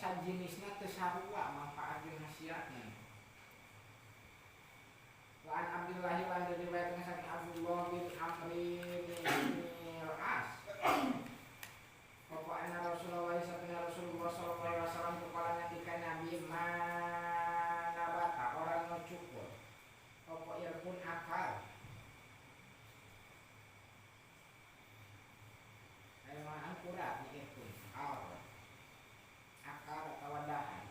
sajinisna teu sarua manfaat jeung khasiatna. Wa an Abdullah lan diriwayatkeun saking Abdullah bin Amr bin Al-As. Apa anna Rasulullah sallallahu Rasulullah sallallahu alaihi wasallam kepala ngendika Nabi manabata orang nu cukur apa irpun akar. Aya mah angkurat nya irpun akar. Akar atawa dahan.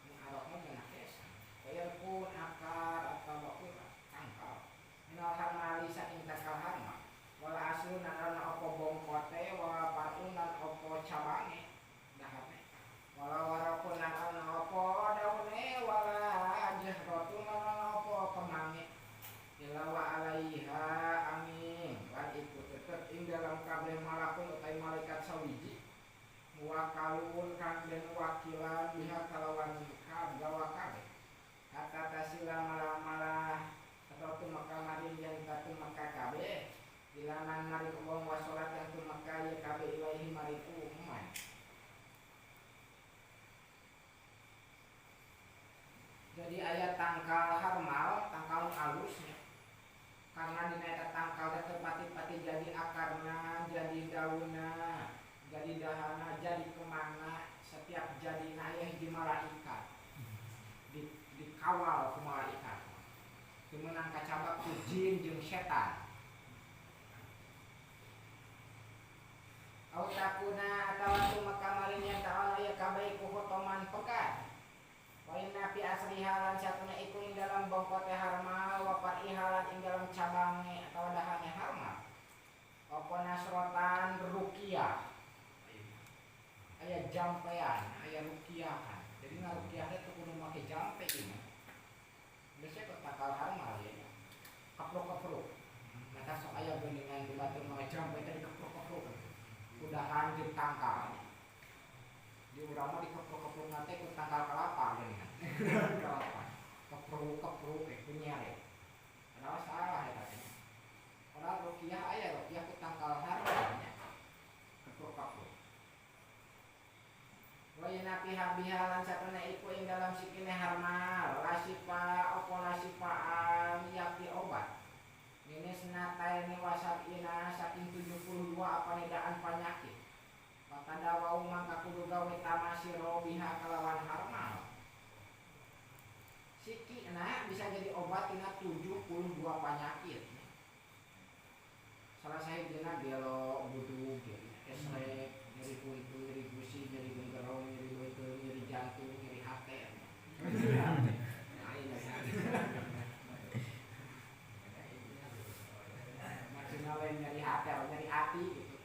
Nu arokna mah kesa. Irpun akar atawa urat tangkal. Minal harmali saking tangkal harma. Wala aslun lan ana apa bongkote wala parun lan apa cabange dahane. Wala warakun lan ana apa daune wala jahrotun lan ana apa kemange. Ila wa alaiha amin lan iku tetep ing dalam kabeh malakun utawi malaikat sawiji muwakalun kang den wakilan biha kalawan gawa kabeh kata tasila malah-malah atau tumeka maring yen tumeka kabeh ilaman maring wong wasolat yang tumeka ya kabeh ilaihi maring umman. Jadi ayat tangkal harmal, tangkal alusnya. Karena dina eta tangkal teh pati-pati jadi akarna, jadi daunna, jadi dahana, jadi kemana, setiap jadina aya hiji malaikat. Dikawal ku malaikat. Teu meunang kacabak ku jin jeung setan. Au takuna atawa tumeka maring yen ta'ala ya kabeh ku hotoman pekat. Wa inna fi asriha lan satuna iku ing dalam bongkote harma wa fariha lan ing dalam cabange atawa dahane harma. Apa nasrotan ruqyah. Aya jampean, aya ruqyahan. Jadi ngaruqyah teh kudu make jampe ieu. Biasanya kok tangkal harma ya. Keprok-keprok. Mata sok aya geuningan di batur make jampe teh dikeprok-keprok. Udahan jeung tangkal. Di urang mah dikeprok-keprok teh ku tangkal kelapa geuningan. Kelapa. Keprok-keprok teh ku nyere. Padahal salah eta teh. Padahal ruqyah aya ruqyah ku tangkal harma nya. Keprok-keprok. Wa inna fi habiha lan satuna iku ing dalam sikine harmal lasifa apa lasifaan yakti obat. Minis nataini wasabina saking 72 apa nidaan penyakit. Patadawau mangka kudu gawe tamasiro biha kalawan harmal. Sikina bisa jadi obat tina 72 penyakit. Salah sahijina gelo budug, esrek, nyeri kuntu, nyeri gusi, nyeri genggerong, nyeri leuteung, nyeri jantung, nyeri hate. Maksudnya lain nyeri hati, nyeri hati gitu.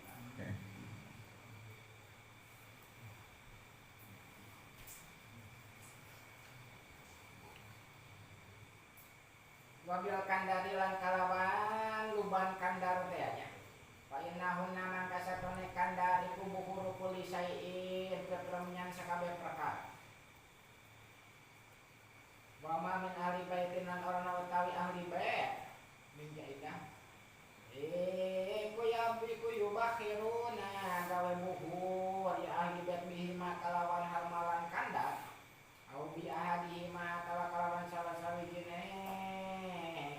Wabil kandari lan kalawan luban kandar teh nya. Fa innahunna mangka satone kandar iku buhuru kulli syai'in pepremnyan sakabeh perkara. Wa ma min ahli baitin lan ora utawi ahli bait min jaidah. Iku ya iku yubakhiruna gawe buhur ya ahli bait bihi ma kalawan harmalan kandar. Au bi ahadihi ma kalawan salah sawijine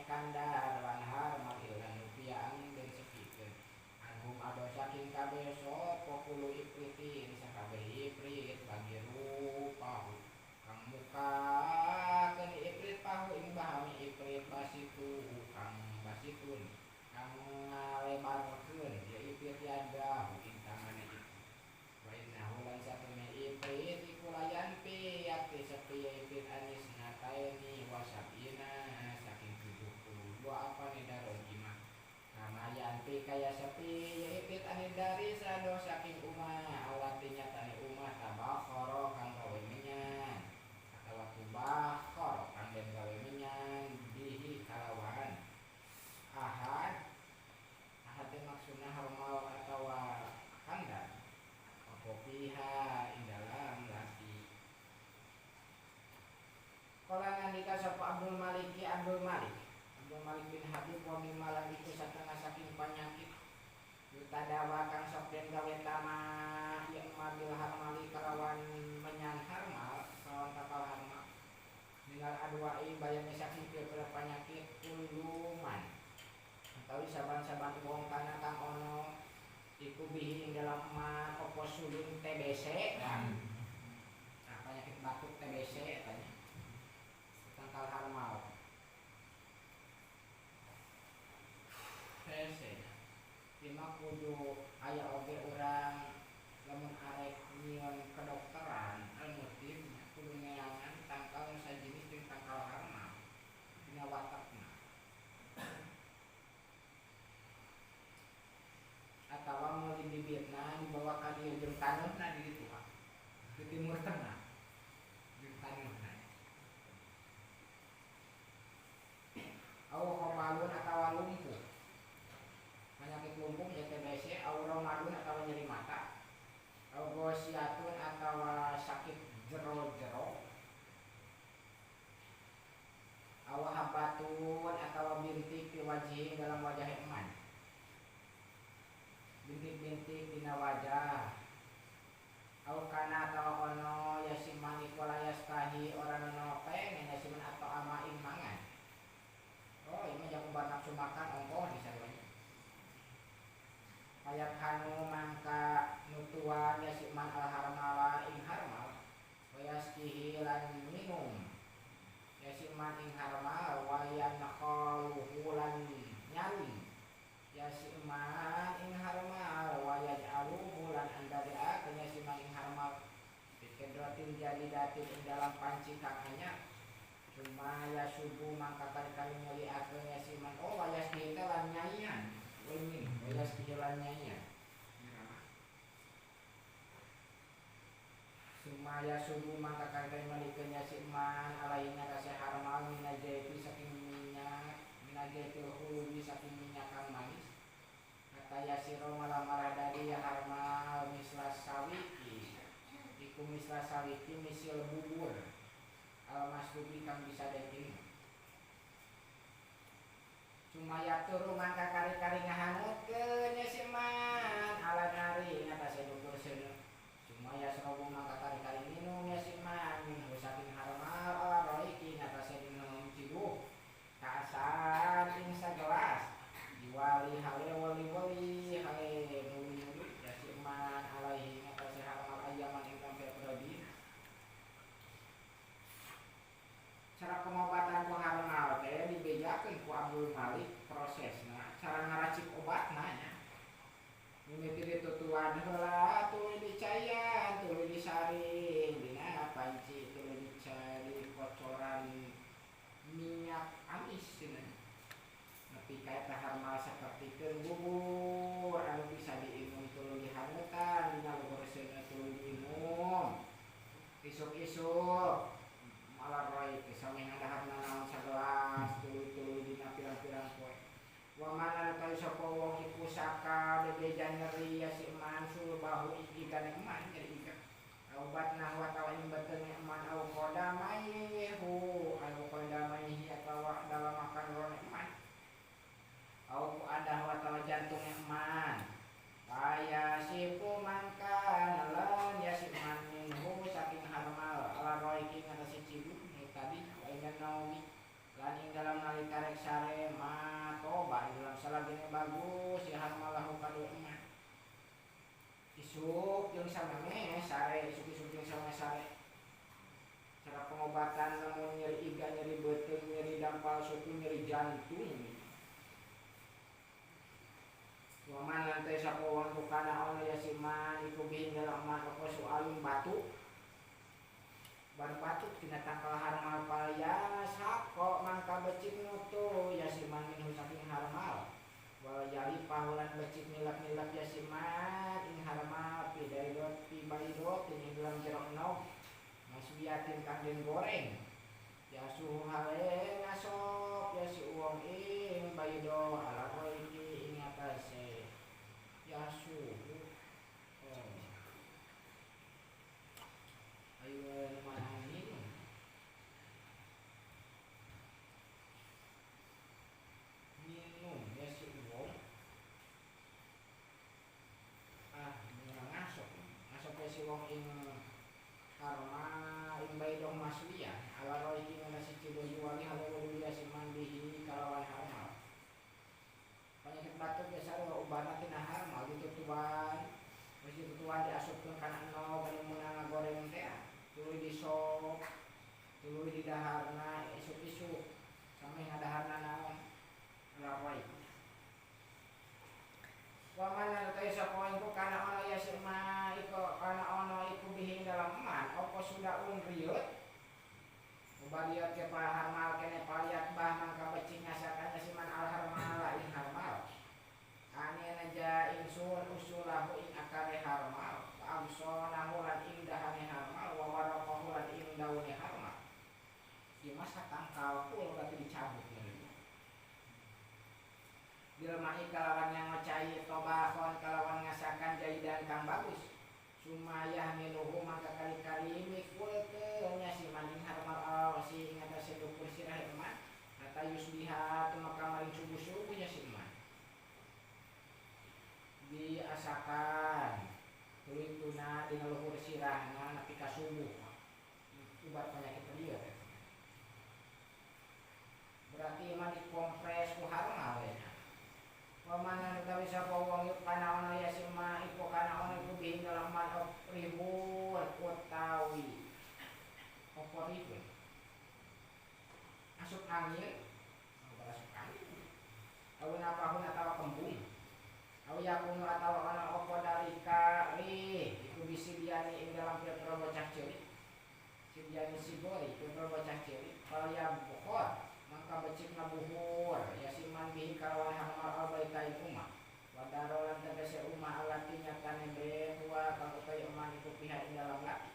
kandar lan harmal ilan rupiah angin dan sepikeun anhum ado saking kabeh sapa kulo ifritin sakabeh ifrit bagi rupahu kang mukakeun ifrit pahu ing bahami ifrit basitu kang basitun kang ngalebarkeun ya ifrit yadahu ing tangane ifrit wa innahu lan satune ifrit iku layan pi yakti sepi ifrit anis nataini wa sabina saking 72 apa nidaron imah kamayan pi kaya sepi ya ifrit anidari sado saking umah alati nyatane umah tabakhara kang gawe menyan atawa tubakhara kang den gawe menyan bihi kalawan ahad ahad teh maksudna harmal atawa kandar apa piha ing dalam lati. Kala ngandika sapa Abdul Malik Abdul Malik bin Habib wa mimma iku satengah saking panyakit yutadawa kang sok den gawe tama ya mabil harmali kalawan Minal adwa'i bayang saking pira-pira penyakit uluman utawi saban-saban wong kana kang ono iku bihi ing dalam man apa sulung TBC nah penyakit batuk TBC tanya tangkal harmal TBC lima kudu aya oge urang lamun arek nyion kedokteran al-mutim kudu neangan tangkal nu sajenis jeung tangkal harmal dina watekna atawa meuli bibitna dibawa ka dieu jeung taneuhna di ditu di Timur Tengah jeung taneuhna au khomalun atawa lumpuh penyakit lumpuh ya TBC au romadun atawa nyeri mata au gosiatun atawa sakit jero-jero au habatun atawa bintik di wajih dalam wajah eman bintik-bintik dina wajah au kana atawa ono yasiman iku layastahi ora ono pengen yasiman atau ama ing mangan oh ini mah nafsu makan ongkoh di sarwanya ayat hanu mangka nutuan yasiman al harmala ing harmal wayaskihi lan minum yasiman ing harmal wayan khaluhu lan nyali yasiman ing harmal wayaj'aluhu lan andadaakeun yasiman ing harmal bikedratin jadidatin ing dalam panci kang anyar cuma ya subuh mangka kali-kali nyeliakeun yasiman oh wayaskihi teh lan nyayan ini wayaskihi lan nyayan sumaya subuh mangka kali-kali malikeun yasiman alainya kasih harmal minajaiti saking minyak minajaitil hulubi saking minyak kang manis kata yasiro malah marah dari ya harmal misla sawiki iku misla sawiki misil bubur al maslubi kang bisa daging cuma ya turu mangka kari-kari ngahanutkeun yasiman ala nari ngatasé dukur seuneu cuma ya srobu mangka kari-kari minum yasiman minum saking harmal ala roiki ngatasé minum ciduh kaasan ing sagelas diwali hale wali-wali hale nuli-nuli yasiman alaihi ngatasé harmal ayaman ing pira-pira dina. Cara pengobatan ku harmal teh dibejakeun ku Abdul Malik prosesna cara ngaracik obatna nya mimiti ditutuan heula tuluy dicayan tuluy disaring dina panci tuluy dicari kocoran minyak amis cenah nepi ka eta harmal sapertikeun bubur anu bisa diinum tuluy dihanutan dina luhur seuneu tuluy diinum isuk-isuk malah roy sampe ngadahar nanaon sagelas tuluy-tuluy dina pirang-pirang poe wa mana tahu sapa wong iku saka bebeja nyeri ya si eman sulbahu iki kana eman nyeri iga obat nahwa tawa ing beuteung eman au qadamaihu au qadamaihi atawa dalam makan ron eman au ada wa tawa jantung eman kaya sipu mangka nelen ya si eman minhu saking harmal ala roy iki ngatasi cibu tadi wa inna naumi lan ing dalam nalika rek sare matoba ing dalam salagine bagus ya harmalahu kadu eman isuk jeung sameme sare isuk-isuk jeung sameme sare cara pengobatan lamun nyeri iga nyeri beuteung nyeri dampal suku nyeri jantung waman lantai sapa wong kana ono yasiman iku bihin dalam man apa soalun batu bar batuk tina tangkal harmal palias hako mangka becik nutu yasiman minhu saking harmal wal jali pahulan becik nilap-nilap yasiman ing harmal pidaidot pibaidot ing dalam jerok nog maswiyatin kang den goreng ya suhu hale ngasop ya si uang ing baido ala iki ing atase ya suhu oh ayo mana minum minum ya si uang ah ngasop ngasop ya si uang ing karma ing baidong maswiya ala roy iki ngatasi Bilmai kalawan ngocai tobahon kalawan ngasakan jaidan kang bagus. Sumayah minuhu mangka kali-kali mikulkeun nya si man ing harmal si ing atase dukur sirah eman hatta yusbiha tumaka maring subuh-subuh nya si eman. Diasakan tuluy tuna dina luhur sirahna nepi ka subuh. Ubat penyakit lieur. Berarti mah dikompres ku harmal ya. Pamanan utawi sapa wong iku kana ana ya sima iku kana ana iku bihi dalam man ribun utawi apa ribun asup angin asup angin aw napahun atawa kembung aw yakunu atawa ana apa dalika ri iku bisidiani ing dalam pira-pira bocah cilik sidiani sigori pira-pira bocah cilik fal yabkhor mangka becik ngabuhur ya siman bihi kalawan harmal albaitain umah wadaro lan tegese umah alati nyatane behuwa kang utawi eman iku pihak ing dalam lati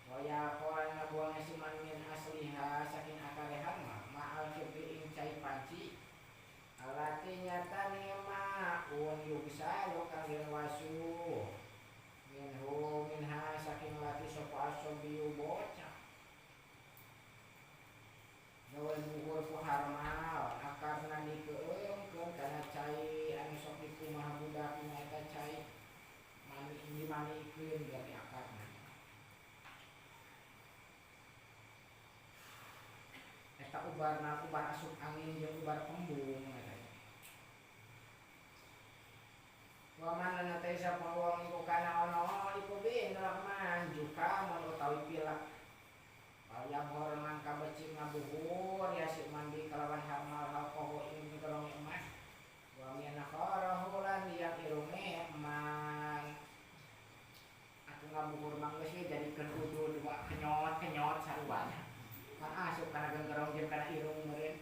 waya kolan ngabuang ya siman min asliha saking akare harma ma'al kibri ing cai panci alati nyatane ma'un yugsalu kang den wasu minhu minha saking lati sapa asobiyu bocah gawe buhur ku harmal akarna dikeungkeun kana cai anu sok dikumaha budak eta cai mani dimanikeun berarti akarna eta ubarna ubar asup angin jeung ubar kembung eta wa man lan ta sapa wong iku kana ana iku bin rahman juka mun utawi pilek Yabhor mangka becik ngabuhur ya si mandi kalawan harmal halqahu ing gerong emas wa min kharahu lan liang irunge eman atuh ngabuhur mah geus we jadikeun udud dua kenyot-kenyot saruana kan asup kana gerong jeung kana irung meureun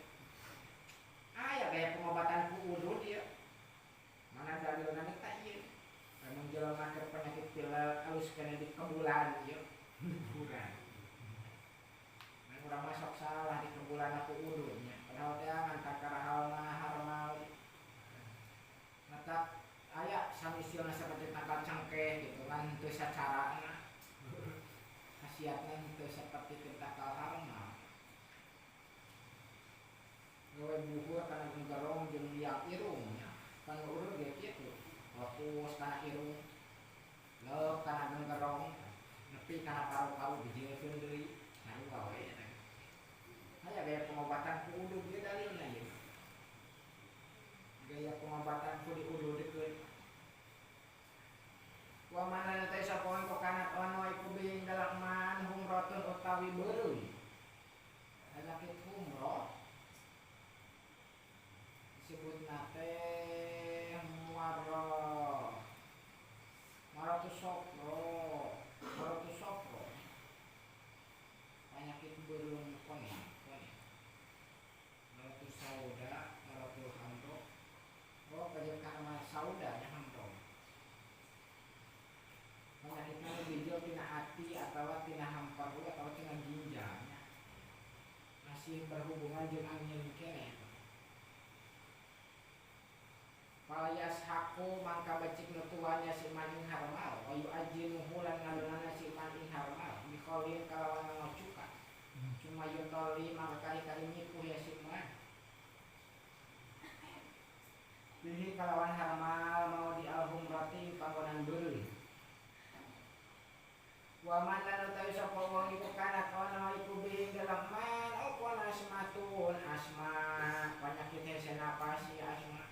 aya gaya pengobatan ku udud ieu mana dalilna teh ieu lamun jelema keur penyakit pilek alus kana di kebulan ieu bulan urang masuk salah di kebulan aku ududnya padahal teh ngan takara halna harmal mata aya samisilna seperti tangkal cengkeh gitu kan teu sacarana khasiatna teu seperti tangkal harmal gawe buhur kana gerong jeung liang irung nya kan urut ge kitu fokus kana irung leup kana gerong nepi kana paru-paru dijieun deui nah ieu wae. Aya gaya pengobatan ku udud ieu dalilna ieu. Gaya pengobatan ku diududkeun. Wa man ta sapa iku kana ono iku bing dalam man humratun utawi beureum. Penyakit humrah disebutna teh muarra. Maratu sofro, maratu sofro. Penyakit beureum koning. Maratu sauda, maratu hamro. Oh, penyakit karena sauda nya hamro. Penyakitna bijil tina hati atawa tina hamparu atawa tina ginjalnya. Masih berhubungan jeung angin keneh. Falyas haku mangka becik nutuannya si man ing harmal, wa yu'ajjinuhu lan ngadonana si man ing harmal, bikholin kalawan ngacuka. Cuma yutoli mangka kali-kali nyipuh ya si man. Bihi kalawan harmal mau di alhumrati panggonan beureum. Wa man lan utawi sapa wong iku kana kana iku bihi dalam man apa asmatun asma penyakit hese napasi asma.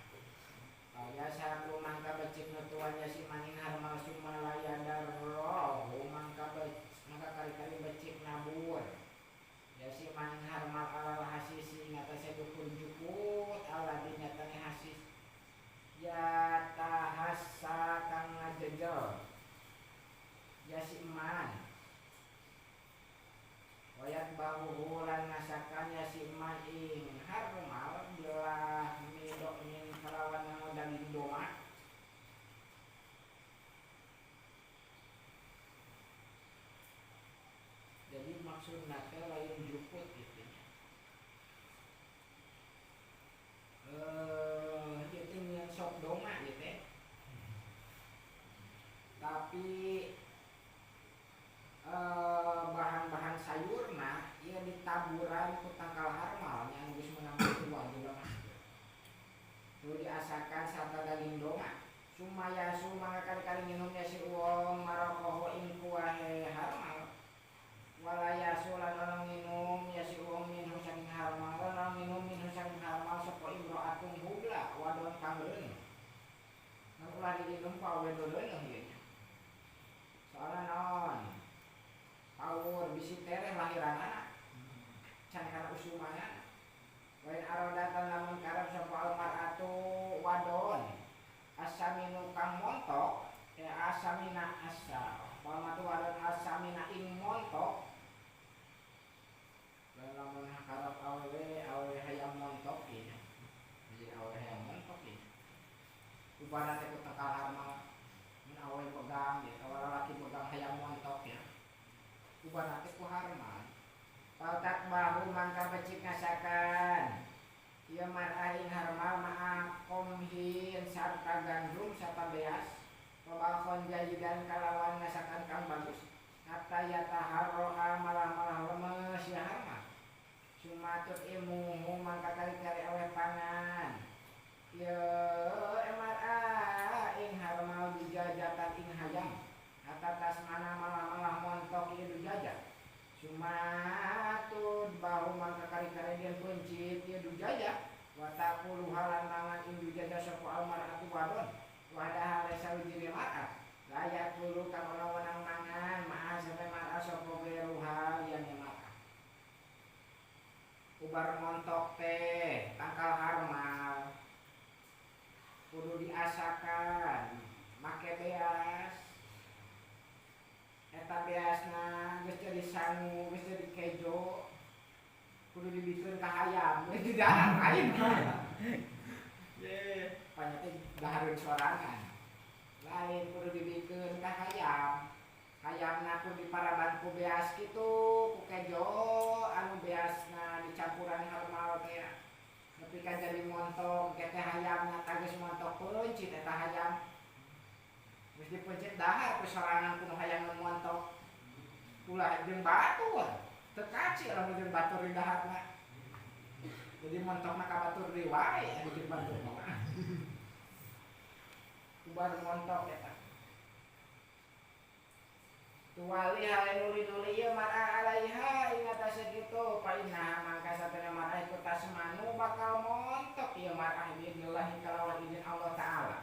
Kaya saku mangka becik nutuannya si maning harmal sumalaya darrohu mangka kali-kali becik nabur. Ya si maning harmal alal hasisi ngatasé dukur jukut aladi nyatane hasis. Ya tahassa kang ngajejel ya si man wayat bahu lan ngasakan ya si man ing harmal belah midok min kalawan nganggo daging domba Jadi maksudna teh lain jukut gitu nya. ubar diinum ku awewe dodoeuh ieu nya. Soalna naon? Paur bisi tereh lahiranana. Can kana usumana. Wa in aradatan lamun karep sapa almar'atu wadon asaminu kang montok ya asamina asa. Almar'atu wadon asamina ing montok. Lamun karep awewe awewe hayang montok ieu nya. Jadi awewe hayang montok ieu. Ubaran teh ku tangkal harmal. Mun awewe pegang ya, awewe lalaki pegang hayang montok ya. Ubaran teh ku harmal. Faltak bahu mangka becik ngasakan ieu mar'ah ing harmal ma'a qomhin sarta gandum sarta beas tobakhon jayidan kalawan ngasakan kang bagus hatta yataharroa malah-malah lemes ya harmal sumatut imuhu mangka kari-kari aweh pangan ieu mar'ah ing harmal dijajatan ing hayam hatta tasmana malah-malah montok ieu dijajah sumatut bahu mangka kari-kari den pencit ieu dujajah wa taqulu halan mangan ing dujajah sapa almar'atu wadon wahdaha laisa wijine mar'ah la yaqulu kang ana wenang mangan ma'a sampe mar'ah sapa geruha liyane mar'ah ubar montok teh tangkal harmal kudu diasakan make beas eta beasna geus jadi sangu geus jadi kejo kudu dibikeun ka hayam geus didahar lain ye panyate dahareun sorangan lain kudu dibikeun ka hayam hayamna kudu diparaban ku beas kitu ku kejo anu beasna dicampuran harmal teh nepi ka jadi montok ke teh hayamna tah geus montok peuncit eta hayam geus dipencet dahar ku sorangan kudu hayang montok ulah jeung batur teu kaci lamun jeung batur di daharna jadi montokna ka batur deui wae anu jeung batur mah ubar montok eta tuwali hale nuli-nuli ieu mar'a alaiha ing atase kitu fa inna mangka satena mar'a iku tasmanu bakal montok ieu mar'a biidznillah kalawan izin Allah taala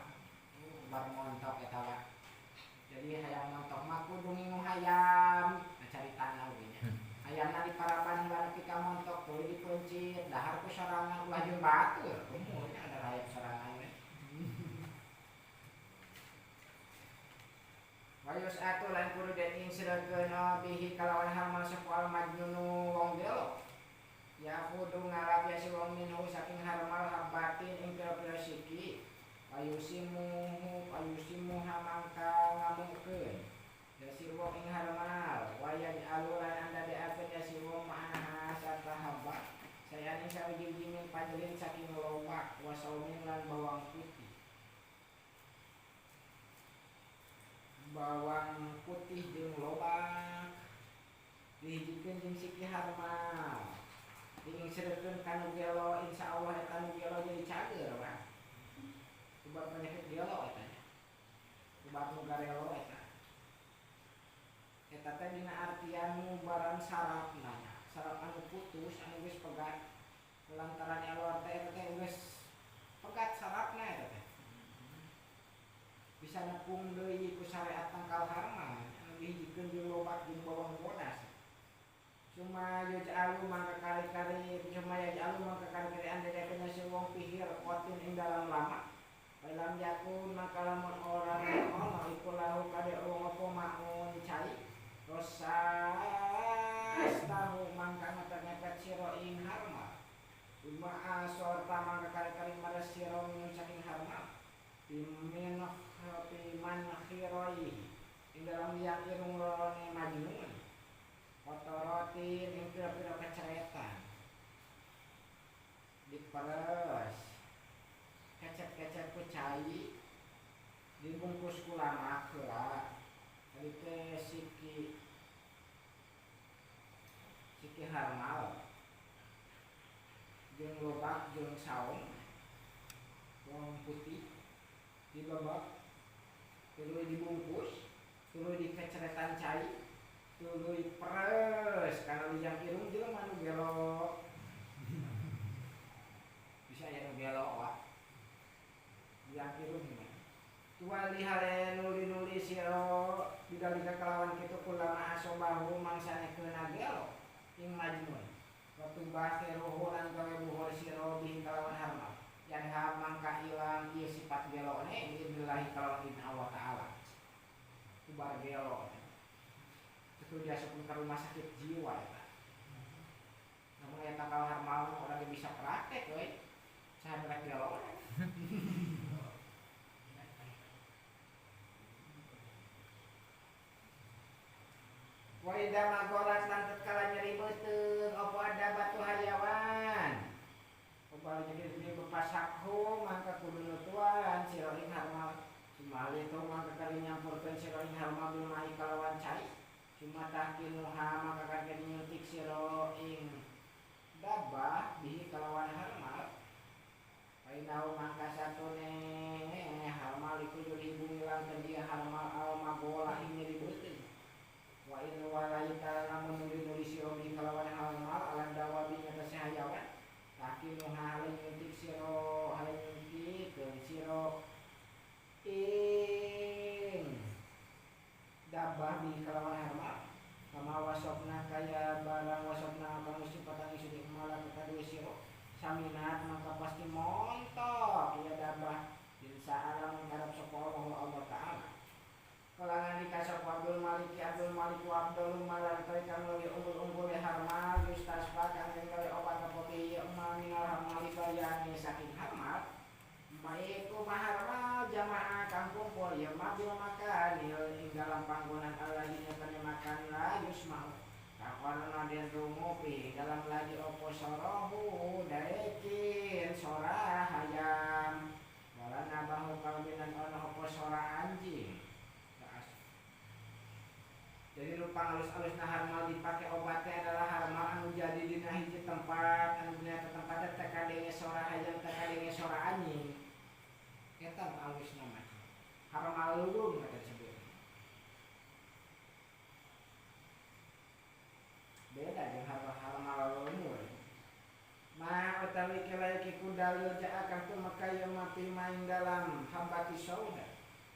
ubar montok eta wa. Jadi hayam montok mah kudu ngingu hayam, cari tanah oge nya. Hayamna diparaban heula nepi ka montok tuluy dipeuncit, dahar ku sorangan ulah jeung batur. Kumaha nya ada hayam sorangan we. Wayus atu lan kudu den ingseurkeun bihi kalawan harmal sapa majnunu wong gelo. Ya kudu ngalap ya si wong minhu saking harmal habatin ing pira-pira siki. Ayusimuhu ayusimuha mangka ngamungkeun ya si wong ing harmal wayan aluran anda diakeun ya si wong ma'aha sarta haba sayane sawiji-wiji min pajelin saking lobak wasaumin lan bawang putih bawang putih jeung lobak dihijikeun jeung siki harmal diingseurkeun ka nu gelo insyaallah eta nu gelo jadi cager wa ubat penyakit gelo eta nya ubat nu garelo eta eta teh dina artian ngubaran sarafna saraf anu putus anu geus pegat lantaran elor teh eta teh geus pegat sarafna eta teh bisa nepung deui ku syariat tangkal harmal anu dihijikeun jeung lobak jeung bawang bodas cuma yaj'alu mangka kari-kari cuma yaj'alu mangka kari-kari andadakeun si wong pihir qotin ing dalam lama Dalam yakun maka lamun orang ono iku lahu kade wong apa maun cai rosas tahu mangka ngepet-ngepet sira ing harmal Uma asorta mangka kari-kari mares sira minum saking harmal Bimin biman khiroi ing dalam liang irung lorone majnun kotorotin ing pira-pira keceretan diperes kecet-kecet ku cai dibungkus ku lamak heula tadi teh siki siki harmal jeung lobak jeung saung bawang putih dibebek tuluy dibungkus tuluy dikeceretan cai tuluy peres kana lijang irung jelema nu gelo bisa aya nu gelo wa. Yang irung mah. Tuali hale nuli-nuli sira bidalika kalawan kitu kulama asobahu mangsane keuna gelo ing majnun. Waktu bakhiruhu lan gawe buhur sira bihi kalawan harmal. Yanha mangka ilang ieu sifat gelone billahi kalawan idin Allah taala. Kubar gelo. Itu diasupkeun ka rumah sakit jiwa eta. Namun aya tangkal harmal orang ge bisa praktek we. Saha rek gelo. Wa idza magolat lan tatkala nyeri beuteung apa ada batu hayawan. Apa jadi di bepasakhu mangka kudu nutuan sira ing harmal. Sumali tu mangka kali nyampurkeun sira ing harmal bil mai kalawan cai. Cuma tahkinuha mangka kali nyuntik sira ing dabah bihi kalawan harmal. Painau mangka satune harmal iku jadi ngilangkeun dia harmal al magola ing nyeri beuteung. Wa in walaita lamun nuli-nuli sira bi kalawan halmal alam dawabi nyata hayawan takinuha hale nyuntik sira hale nyuntikeun sira ing dabah bi kalawan harmal kama wasopna kaya barang wasopna kang sifatan isu malah kadue sira saminat maka pasti montok ieu dabah bin sa'ala mengharap sapa Allah Ta'ala. Kalangan dikasap Abdul Malik wa Abdul Malan kang leuwih unggul-unggul harmal yustasfa kang gawe obat apa ieu minal harmal bayane saking harmal maiku maharmal jamaah kang kumpul ieu ma bil makan ing dalam panggonan alladzi nyatane makan la yusma'u kang den rungu pi dalam lagi opo sorohu daekin sora hayam wala nabahu kalbinan ono opo sora anjing. Jadi lupa alus-alus nah harmal dipakai obatnya adalah harmal anu jadi dina hiji tempat anu dina tempatnya teu kadenge sora hayam teu kadenge sora anjing. Eta alus nama. Harmal lulung kata disebut. Beda jeung harmal lulung. Ma utawi kalaiki ku dalil jaa kang tumeka ieu mati maing dalam habati sauda.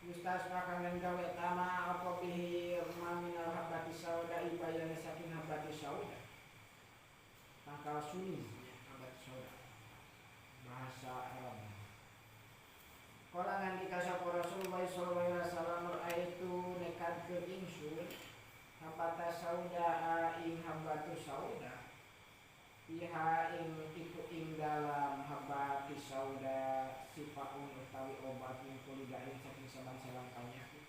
Yustas akan gawe tama apa bihi minal habati sauda ibayane saking habati sauda tangkal suni habati sauda bahasa Arab. Kala ngandika sapa Rasulullah sallallahu alaihi wasallam aitu nekadkeun ingsun habata sauda ing habatu sauda iha ing iku ing dalam habati sauda sifaun utawi obat min kulidain saking saban-saban panyakit.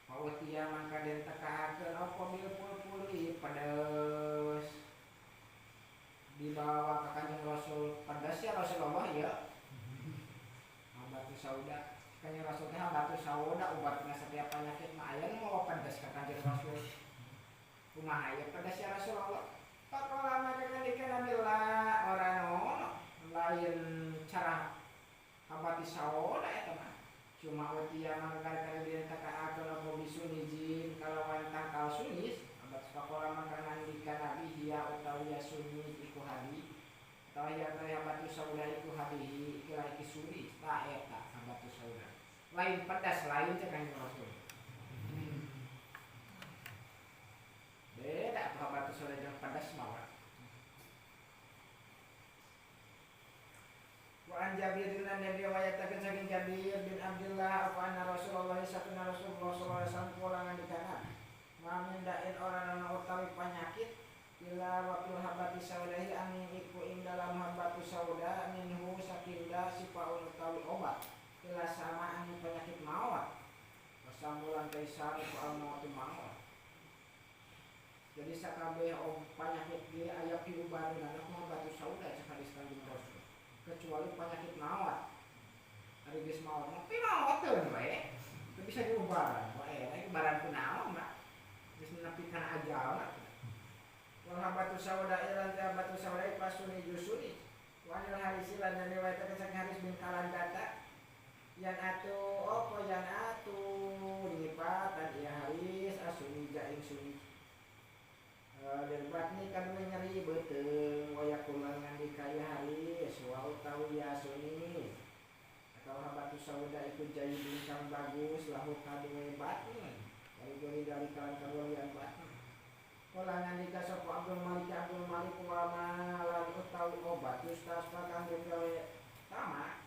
Pautia mangka den tekaakeun apa bil pulpuli pedes dibawa ke Kanjeng Rasul pedes ya Rasulullah ya. Habatu sauda Kanjeng Rasul teh habatu sauda obatna setiap penyakit mah aya nu mawa pedes ka Kanjeng Rasul. Kumaha aya pedes ya Rasulullah? Pakola maka ngendika Nabi la ora ono lain cara habati sauda eta mah. Cuma utia mangka kali den tekaakeun apa bisunijin kalawan tangkal sunis abat pakola mangka ngandika Nabi hiya utawi ya sunis iku hadi utawi ya habatu sauda iku hadihi ikilah iki sunis ta eta habatu sauda lain pedas lain cek Kanjeng Rasul. Beda tuh habatu sauda jeung pedas mah. Wa an Jabir lan diriwayatakeun saking Jabir bin Abdullah apa anna Rasulullah satuna Rasulullah sallallahu alaihi wasallam kula ngandikana ma min da'in ora ana utawi penyakit illa wa fil habati saudahi angin iku ing dalam habatu sauda minhu sakinda sifaun utawi obat illa sama angin penyakit maut wasambulan kaisar iku al-maut maut. Jadi sakabeh penyakit ge aya piubareunana ku habatu sauda cek hadis Kanjeng Rasul. Kecuali penyakit maut. Ari geus maut mah pi maoteun we. Teu bisa diubaran. Wae ubaran ku naon mah. Geus nepi kana ajalna. Wal habatu sauda ilan ta habatu sauda pasuni jusuni. Wa anil hadis lan riwayatakeun saking hadis bin Kalandata yan atu opo yan atu nipatan ieu hadis asuni jaing suni. Dirbatni kadue nyeri beuteung waya kula ngandika ieu haris wa utawi ya suni atau habatu sauda iku jayyidun kang bagus lahu kaduwe batun wali dari kalan kaluwihan batun. Kala nandika sapa Abdul Malik wa malan utawi obat yustasfa kang den gawe tama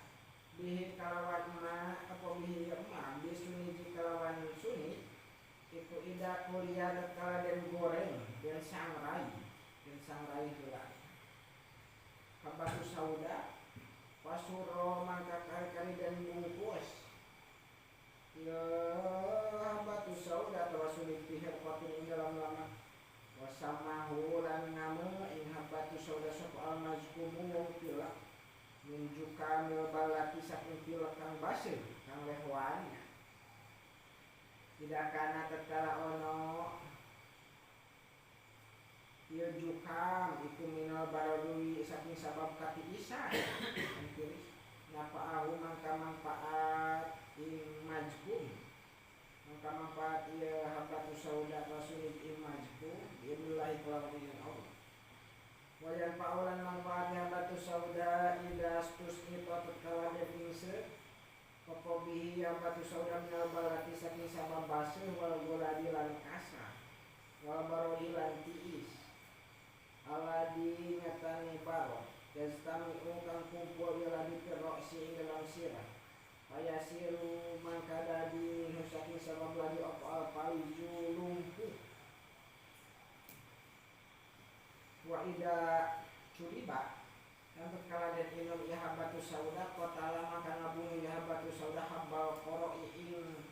bihi kalawan ma apa bihi ma bisuniji kalawan suni iku ida kuliah kala den goreng den sangrai heula habatu sauda pasuro mangka kali dan bungkus ya habatu sauda tawasuli pihak qatin ing dalam lama wasamahu lan ngamu ing habatu sauda sapa al mazkumu wong pilek minjuka mil balati saking pilek kang baseuh kang lehwan tidak kana tatkala ono ieu jukam iku minal baradui saking sabab katiisan tiris napaahu mangka manfaat ing majkum mangka manfaat ieu habatu sauda rasul ing majkum billahi kelawan Allah wayan paulan manfaat habatu sauda ida stus itu tatkala den ingse apa bihi habatu sauda minal balati saking sabab baseuh wal goladi lan kasar wal barodi lan tiis aladi nyatani baro yastami'u kang kumpul yaladi firroksi ing dalam sirah fayasiru mangka dadi minhu saking sabab ladi apa al-faliju lumpuh wa ida curiba dan tatkala den inum ya habatu sauda qatala maka ngabunuh ya habatu sauda habbal qara'i ing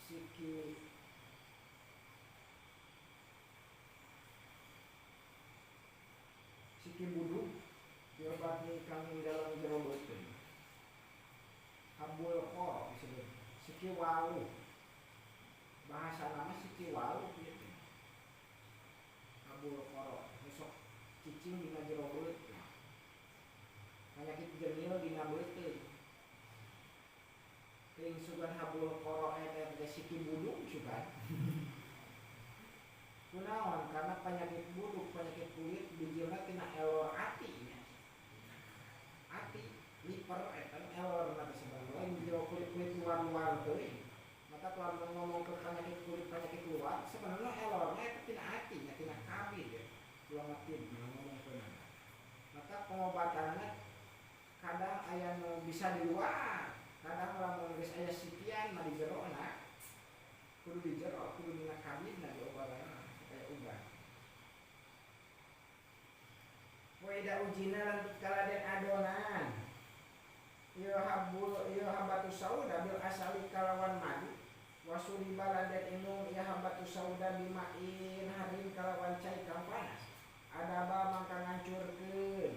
siki siki buduk diobati kang ing dalam jero beuteung habul qara disebut siki walu bahasa nama siki walu kieu habul qara besok cicing dina jero beuteung penyakit jenil dina beuteung teuing sugan habul qara eta teh siki buduk sugan. Kunaon karena penyakit buduk, penyakit kulit bijilna tina elor ati nya. Ati liver eta elor mah sebenarnya lain bijil kulit-kulit luar-luar teuing. Maka kalau ngomong ke penyakit kulit, penyakit luar sebenarnya elornya eta tina ati nya, tina kabid ya. Ulah ngerti ngomong kunaon. Maka pengobatanna kadang aya nu bisa di luar, kadang lamun geus aya sikian mah di jerona. Kudu di jero, kudu dina kabidna diobatanna. Ubah. Wa ida ujina lan tatkala den adonan ieu habul ieu habatu sauda bil asali kalawan madu wasuriba lan den inum ieu habatu sauda bimain harim kalawan cai kang panas adaba mangka ngancurkeun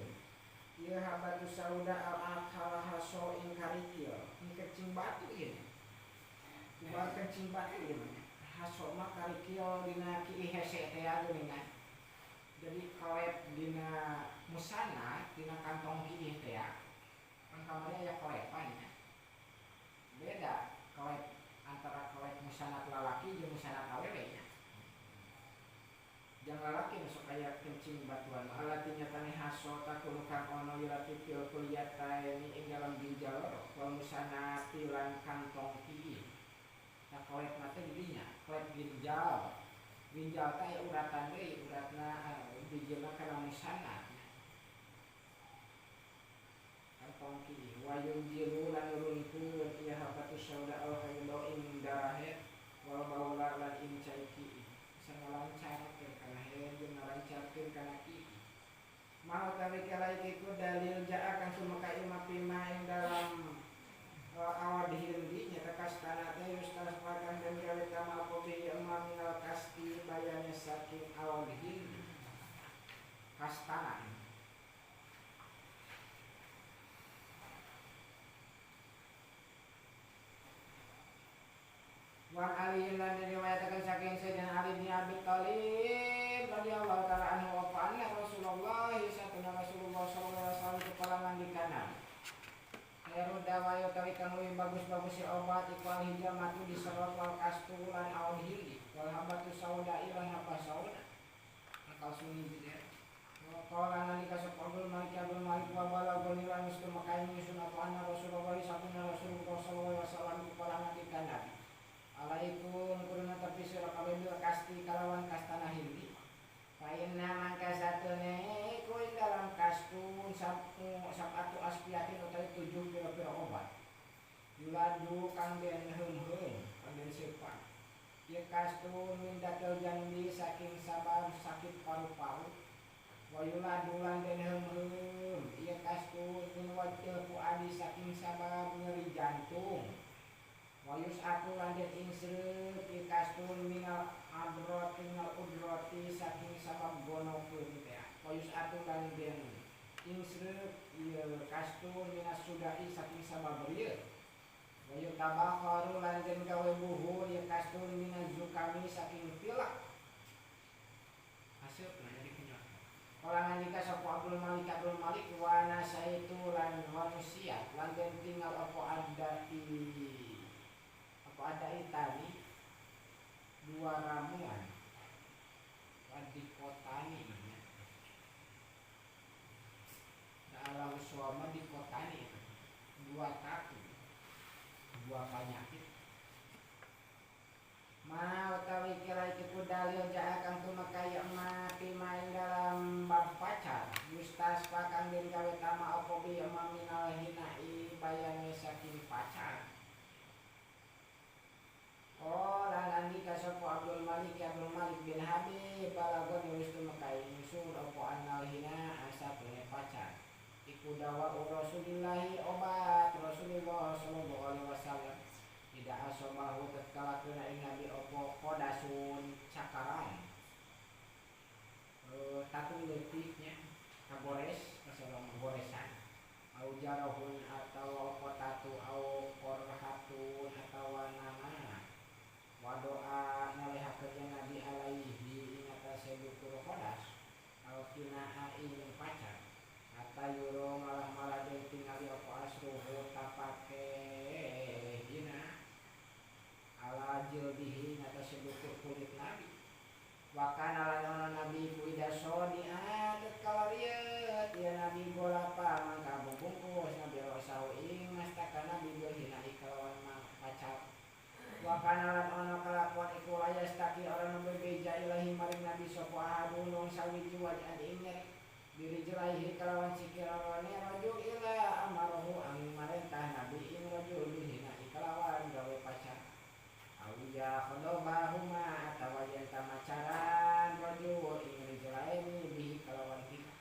ieu habatu sauda al akhala haso ing karikil ing kencing batu ieu kubar kencing batu ieu mah haso mah karikil dina kieu hese teh geuningan. Jadi kolep dina musana dina kantong kieu teh kan kamari aya kolepan nya. Beda kolep antara kolep musana lalaki jeung musana awewe nya. Jang lalaki nu sok aya kencing batuan mah alati nyatane haso takunu kang ono yurati fil kuliyataini ing dalam ginjal loro wal musana lan kantong kieu. Nah kolep mah teh didinya, kolep ginjal. Ginjal teh uratan deui, uratna bijilna kana musana. Kantong kieu wa yunjilu lan nurunkeun ieu habatu sauda al hayda ing darahe wal baula lan ing cai kieu. Bisa ngalancarkeun kana heun jeung ngalancarkeun kana kieu. Mau tawi kala iku dalil jaa kang sumeka ima pima ing dalam awal dihindi nyata kastana teh yustasfakan dan gawe tama kopi emma minal kasti bayane saking awal dihindi kastana Wan Ali lan diriwayatkan saking Sayyidina Ali bin Abi Thalib radhiyallahu ta'ala anhu wa anna Rasulullah satuna Rasulullah sallallahu alaihi wasallam kepala ngandikana Khairu dawa utawi kang luwih bagus-bagus si obat iku al hijamatu diserot wal kastu lan aul hindi wal habatu sauda lan habah sauda akal sunni gitu ya. Qala nalika sapa Abdul Malik wa balagoni lan mesti makain nyusun apa anna Rasulullah satuna Rasulullah sab'atu asfiyatin utawi 7 pira-pira obat yuladu kang den heum-heum kang den sepa ieu kastun min datil janbi saking sabab sakit paru-paru wa yuladu lan den heum-heum ieu kastun min wajil fuadi saking sabab nyeri jantung wa yus'atu lan den ingsreup ieu kastun minal adrati minal udrati saking sabab gonokeun teh wa yus'atu lan den ingsreup ieu kastun minas sudai saking sabab rieu wa yutabakharu lan den gawe buhur ieu kastun minaz zukami saking pilek hasilna jadi kenyot. Kala ngandika sapa Abdul Malik wa nasaitu lan manusia lan den tinggal apa ada itani dua ramuan di kotani namanya dalam suama di kotani dua tatu dua penyakit ma utawi kira iku dalil jaa kang tumeka ma main dalam bab pacar yustasfa kang den gawe tama apa bi ma minal hinai bayane saking pacar. Oh, lan andika sapa Abdul Malik bin Habib balagon wis tumeka ingsun apa anal hina asatune pacar iku dawa Rasulillahi obat Rasulullah sallallahu alaihi wasallam tidak asobahu tatkala kena ing nabi apa kodasun cakaran tatung leutiknya kagores masalah goresan au jarahun atau apa tatu au korhatun atawa nama wa doa nalehakeun nabi alaihi ing atase dukur kodas au kinaa ing pacar hatta yuro malah-malah den tingali apa asruhu tapake hina ala jildihi ing atase dukur kulit nabi wa kana lan ono nabi ku ida soniat tatkala riet ya nabi golapa mangka bungkus nabi rosau ing mastaka nabi hina kalawan pacar wa kana lan ono kalakuan iku layastaki ora nembe beja ilahi maring nabi sapa ahadun wong sawiji wajan ing nyeri dirijlaihi kalawan sikirane rajul ila amaruhu ang marentah nabi ing rajul hina kalawan gawe pacar awija khadabahuma atawa yen tamacaran rajul ing rijlaini bihi kalawan hina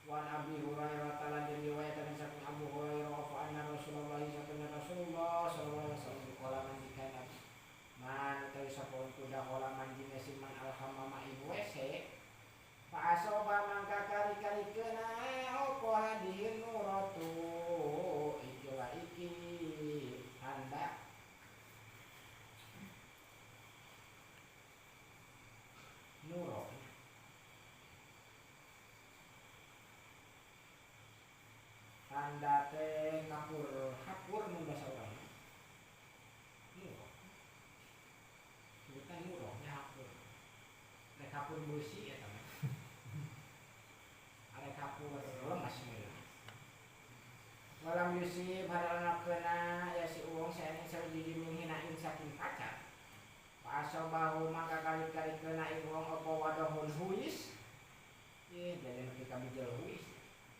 wan Abi Hurairah taala diriwayatkan saking Abu Hurairah fa anna Rasulullah sallallahu alaihi wasallam qala mandikan nabi man utawi sapa kuda qala manjine siman alhamama ing WC fa asoba mangka kari-kari kena apa hadihi nuratu ikilah iki tanda nuro tanda teh kapur hapur mun basa urang nuro sebutan nuro nya hapur rek hapur beusi eta mah arek hapur lemas meureun walam yusib harana kena ya si uang saene sawiji minghinain saking pacar pasobahu maka kali-kali kena ing wong apa wadahun huis ieu jadi nepi ka bijil huis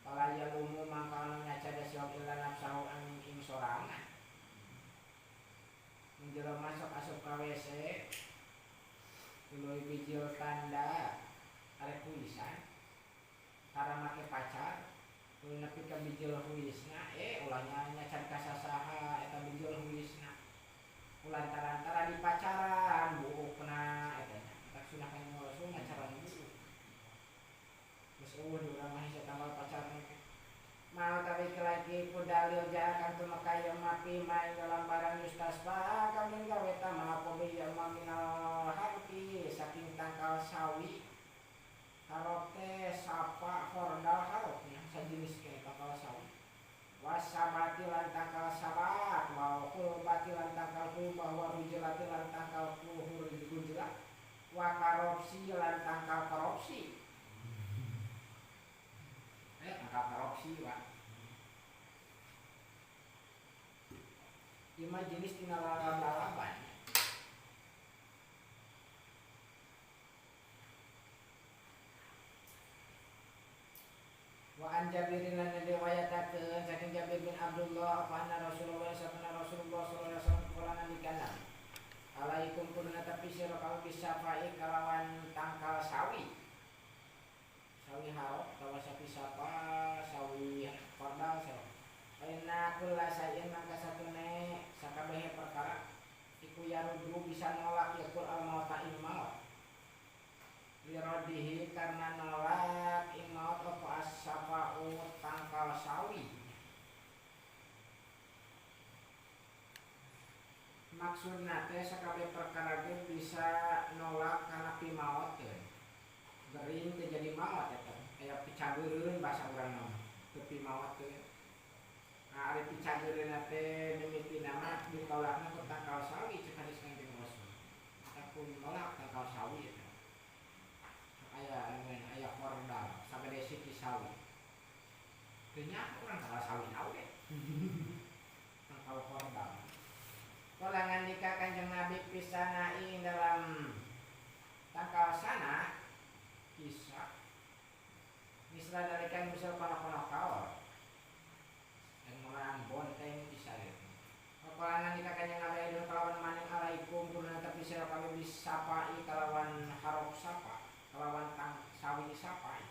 pala yalumu mangka anu nyacada siok illa nafsahu angin ing sorangan menjero masuk asup ka WC tuluy bijil tanda arek huisan tara make pacar tuluy nepi ka bijil huisna ulah nyacan ka sasaha eta bijil huisna ulantaran-tara di pacaran buukna eta nya tak sunah ka Rasul ngacaran buuk geus eueuh di urang mah hese tanggal pacaran teh mau tawi lagi ku dalil jaa kang tumeka ya mapi main dalam barang yustasfa kang den gawe tama apa bi ya minal harfi saking tangkal sawi harop teh sapa khordal harop nya sajenis ke tangkal sawi wasabati lan tangkal sabat wa qulbati lan tangkal qulbah wa rujlati lan tangkal rujlah wa korupsi lan tangkal korupsi tangkal korupsi wa lima jenis tina lalaban wa Wa an Jabirin lan riwayatakeun saking Jabir bin Abdullah apa anna Rasulullah sallallahu alaihi wasallam kala ngendikana alaikum kunna tapi sira kabeh bisa fa'i kalawan tangkal sawi. Sawi harok tawa sapi sapa sawi kordal sawi. Inna kulla sayyin mangka satune sakabehe perkara iku yarudu bisa nolak yakul al mauta ing maut. Lirodihi karena nolak ing maut apa as-safa'u tangkal sawi. Maksudna teh sakabeh perkara ge bisa nolak kana pimaot teh. Gering teh jadi maot eta. Aya picageureun bahasa urang mah. Teu pimaot teh. Nah, ari picageureun teh mimitina mah ditolakna ku tangkal sawi cek hadis Kanjeng Rasul. Eta pun nolak tangkal sawi eta. Aya anu aya kordal sagede siki sawi. Teu nyaho urang tangkal sawi naon ge. Tangkal kordal. Kala ngandika Kanjeng Nabi pisana ing dalam tangkal sana kisah misra dalikan misal kono-kono kaol dan mengenang bonteng kisah itu. Kala ngandika Kanjeng Nabi idun kalawan maning alaikum kuna tapi sira kabeh bisapai kalawan harok sapa kalawan tang sawi sapai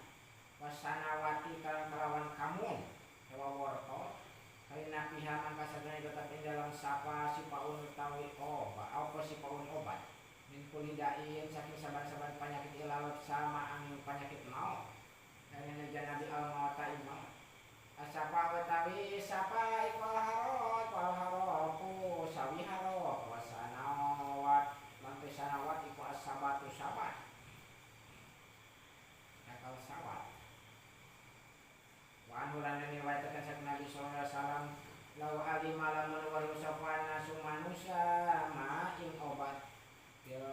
wasanawati kalawan kamun tawa wortel karena pihak mangka sadaya tetap ing dalam sapa sipaun utawi obat apa sipaun obat min kulidain saking saban-saban penyakit ilalot sama angin penyakit maut karena Nabi al mauta imam asapa utawi sapa iku harot wal haroku sawi harok wasanawat lan sanawat iku asabatu sabat akal sawat. Wa anhu lan riwayataken saking Nabi sallallahu alaihi wasallam law alima lamun waru sapa nasu manusia ma ing obat bil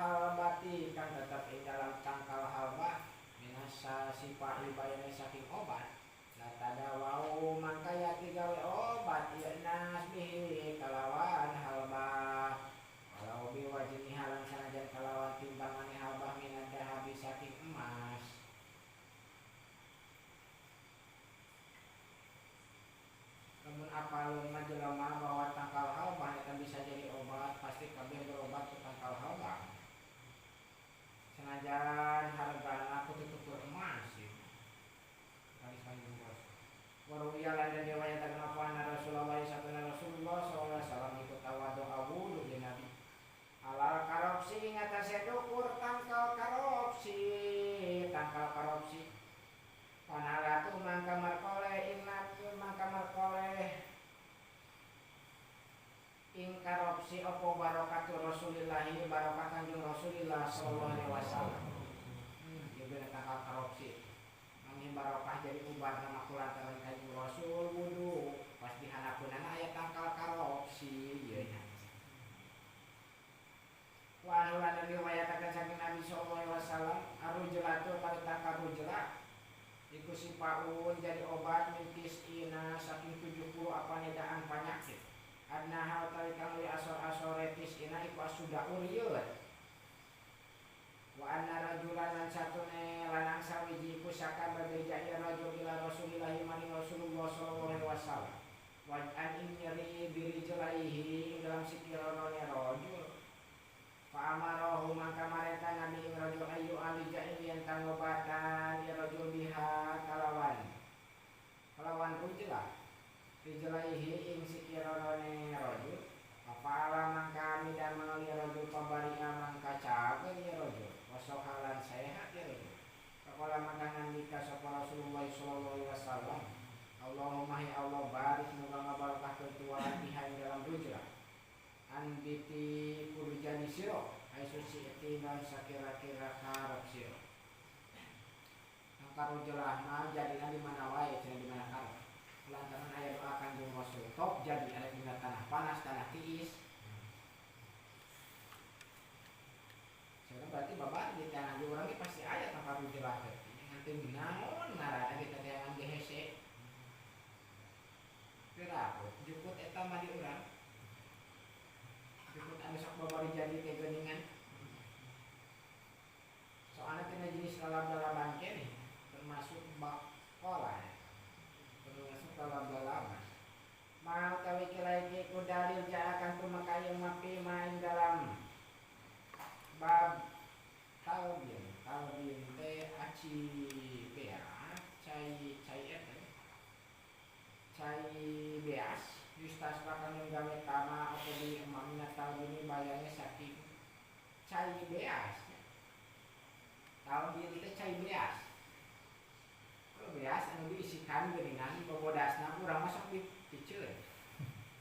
halbati kang tetep ing dalam tangkal halbah minasa sipai bayane saking obat la tadawau mangka yati gawe obat ya nas bihi kalawan halbah walau biwajini halan sanajan kalawan timbangane halbah minad dahabi saking emas. Namun apalun mah jelema bahwa tangkal halbah eta bisa jadi obat, pasti kabeh berobat ke tangkal halbah. Senajan hargana kudu tutur emas ieu. Hadis Kanjeng Rasul. Waruwiya lan riwayataken apa anna Rasulullah sallallahu alaihi wasallam iku tawadhu wudu di Nabi. Alal korupsi ing atase dukur tangkal korupsi, tangkal korupsi. Panalatu mangka markoleh inatu mangka markoleh ing korupsi apa barokatu Rasulillahi barokah Kanjeng Rasulillah sallallahu alaihi wasallam. Ieu bener tangkal korupsi. Mangih barokah jadi ubar nama kulantaran Kanjeng Rasul wudu pas dihanapunana aya tangkal korupsi ieu nya. Wa anhu lan riwayataken saking Nabi sallallahu alaihi wasallam arujlatu tawi tangkal rujlah iku sipaun jadi obat min tis'ina saking 70 apa nedaan penyakit. Adna hal tawi kang li asor-asore tis'ina iku asuda urieut. Wa anna rajulan lan satune lanang sawiji iku saka bebeja ya rajul ila Rasulillahi maring Rasulullah sallallahu alaihi wasallam. Wa an ing nyeri birijlaihi ing dalam sikirone rajul. Fa amarahu mangka mareta Nabi ing rajul ayu alija ing yen tangobatan ya rajul biha kalawan kalawan rujlah rijlaihi ing sikirone rajul. Fa'ala mangka midamel ya rajul pabari'a mangka cager ya rajul wasohalan sehat ya rajul. Faqala mangka ngandika sapa Rasulullah sallallahu alaihi wasallam Allahumma ya Allah barik muga ngabarokahkeun tuan biha ing dalam rujlah anbiti kudu jadi siro aisu si'ti dan sakira-kira karep siro. Angka rujulah mah jadina di mana wae cenah di mana karep. Lantaran aya doa Kanjeng Rasul top jadi ada di tanah panas, tanah tiis. Sekarang berarti bapak di tanah di urang ge pasti aya tangkal rujulah teh. Nganti naon ngaranna kita teh ngan hese. Piraku jukut eta mah di urang. Jukut anu sok babari jadi teh geuningan. Soalna tina jenis lalab-lalaban keneh termasuk bakola. beas yustasfa kang gawe tama apa di mamina talbini bayane saking cai beas. Talbin teh cai beas. Kalau beas anu diisikan geuningan bobodasna urang mah sok dipiceun.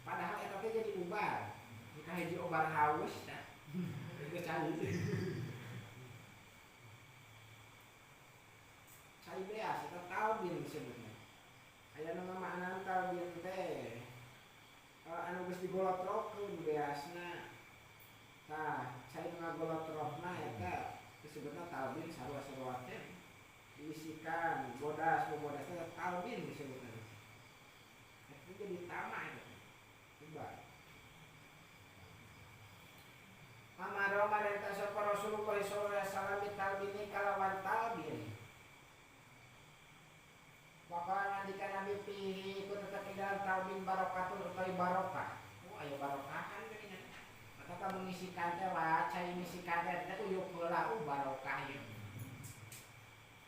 Padahal eta teh jadi ubar. Jika hiji obar haus nya. Itu cai. Cai beas eta talbin disebutna. Aya nu maknaan talbin teh anu geus digolotrokeun beasna. Tah, cai nu ngagolotrokna eta disebutna talbin sarua-sarua teh. Diisikan bodas, bobodasna talbin disebutna. Eta jadi tama eta. Coba. Amaro marenta sapa Rasulullah sallallahu alaihi wasallam talbini kalawan talbin. Waqala nandika Nabi fihi iku tetep ing dalam talbin barokatun utawi barokah. Oh aya barokahan geuningan. Maka kamu ngisikan teh wah cai ngisikan teh uyuk heula barokah ieu.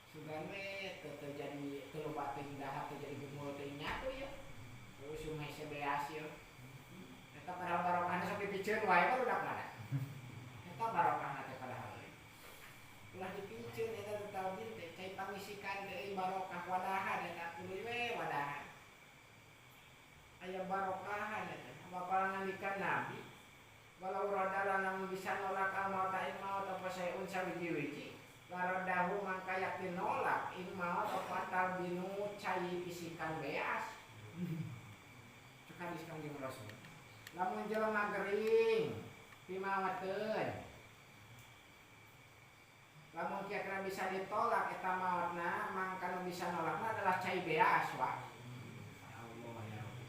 Sugan we teu terjadi teu loba teuing dahar teu jadi gumul teuing nyatu ieu. Usum hese beas ieu. Eta padahal barokahna sok dipiceun wae barudak mana. Eta barokahna teh padahal. Ulah dipiceun eta teh talbin teh cai pangisikan teh barokah wadahan eta tuluy we wadahan. Aya barokahan eta. Bapa ngandikan Nabi walau radala namun bisa nolak al mauta ing maut apa saeun sawiji-wiji laradahu mangka yakti nolak ing maut apa talbinu cai isikan beas. Cek hadis Kanjeng Rasul. Lamun jelema gering pimaweteun lamun kira-kira bisa ditolak eta maotna mangka nu bisa nolakna adalah cai beas wa. Ya Allah ya Rabbi.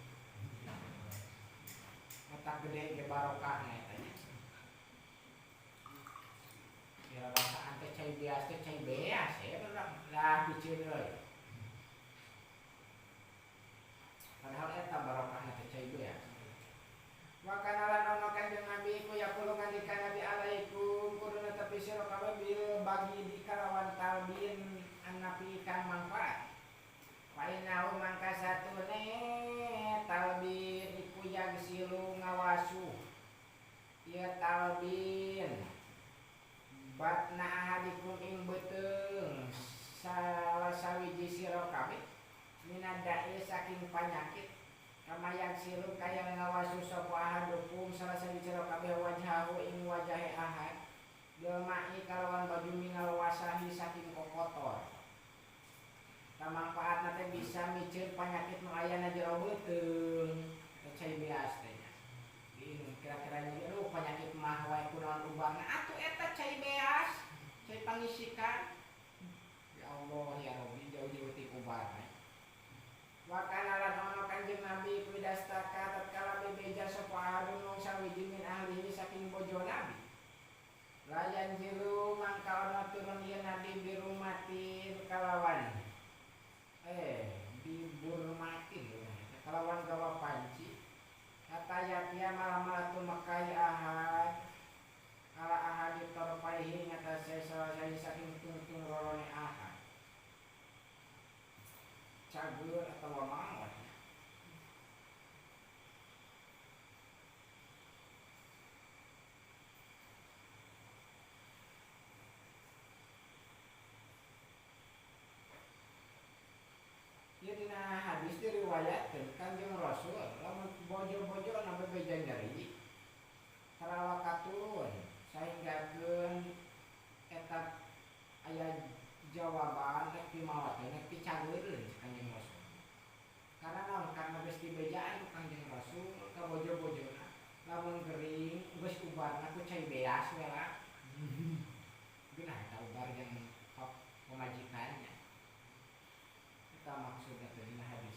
Eta gede ge barokahna eta nya. Kira basaan teh cai beas ya urang lah piceun euy. Padahal eta barokahna teh cai beas. Wa kana lan ono Kanjeng Nabi ku yaqulu ngandika Nabi alaikum kudu netepi sira kabeh bil bagi di kalawan talbin annabi kang manfaat. Fa innahu mangka satune talbin iku yagsilu ngawasu. Ieu talbin batna ahadikum ing beuteung salah sawiji sira kabeh minadai saking panyakit. Kama yagsilu kaya ngawasu sapa ahadukum salah sawiji sira kabeh wajhahu ing wajahe ahad bil ma'i kalawan baju minal wasahi saking kokotor. Kamangfaatna teh bisa miceun panyakit nu aya na jero beuteung eta cai beas teh nya. Diinum kira-kira nyeri aduh panyakit mah wae kunaon ubarna atuh eta cai beas, cai pangisikan. Ya Allah ya Rabbi jauh-jauh ti ubar. Wa kana lan ono Kanjeng Nabi iku idastaka tatkala bebeja sapa ahadun wong sawiji min ahlihi saking bojo Nabi. Layan jilu mangka ono turun ieu Nabi birumatin kalawan biburmatin kalawan gawa panci. Kata yatia malah-malah tumakai ahad ala ahadi torpaihi ngatasé salah saking tungtung rorone ahad. Cagur atau maot. Ieu dina hadis diriwayatkeun Kanjeng Rasul lamun bojo-bojo na bebeja nyeri kalawa katurun sahinggakeun eta aya jawaban rek pimawateun rek picageureun Kanjeng Rasul. Karena naon? Karena geus dibejaan ku Kanjeng Rasul ka bojo-bojona lamun gering geus ubarna ku cai beas we lah. Geunah eta ubar jeung pamajikannya. Eta maksudna teh dina hadis.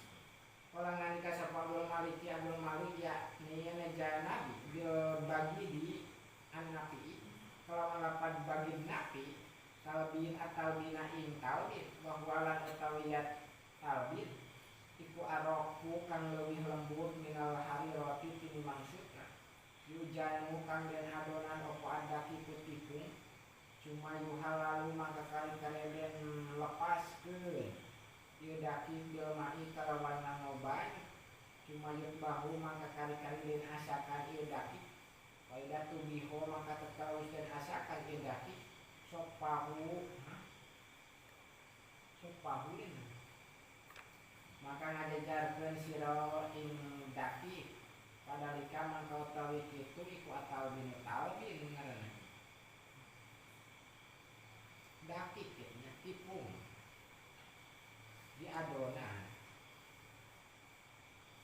Kala ngalika sapa Abdul Malik Abdul Malik ya nieu Nabi bil bagi di annabi kalawan lapad bagi nabi talbin atalbina ing talbin bahwalan utawiyat talbin iku aroku kang leuwih lembut minal harirati tinimbang sutra yujanu kang den adonan opo adaki putihung cuma yuhalalu mangka kali-kali den lepaskeun ieu daki bil ma'i kalawan nganggo banyu Cuma yutbahu maka kari-kari den asakan ieu daki. Wa idza tubiho maka tatkala wis den asakan ieu daki sopahu sopahu ini maka ngajajarkeun sira ing daki padalika mangka utawi kitu iku atal bin talbin ngaranna daki kitu nya tipung di adonan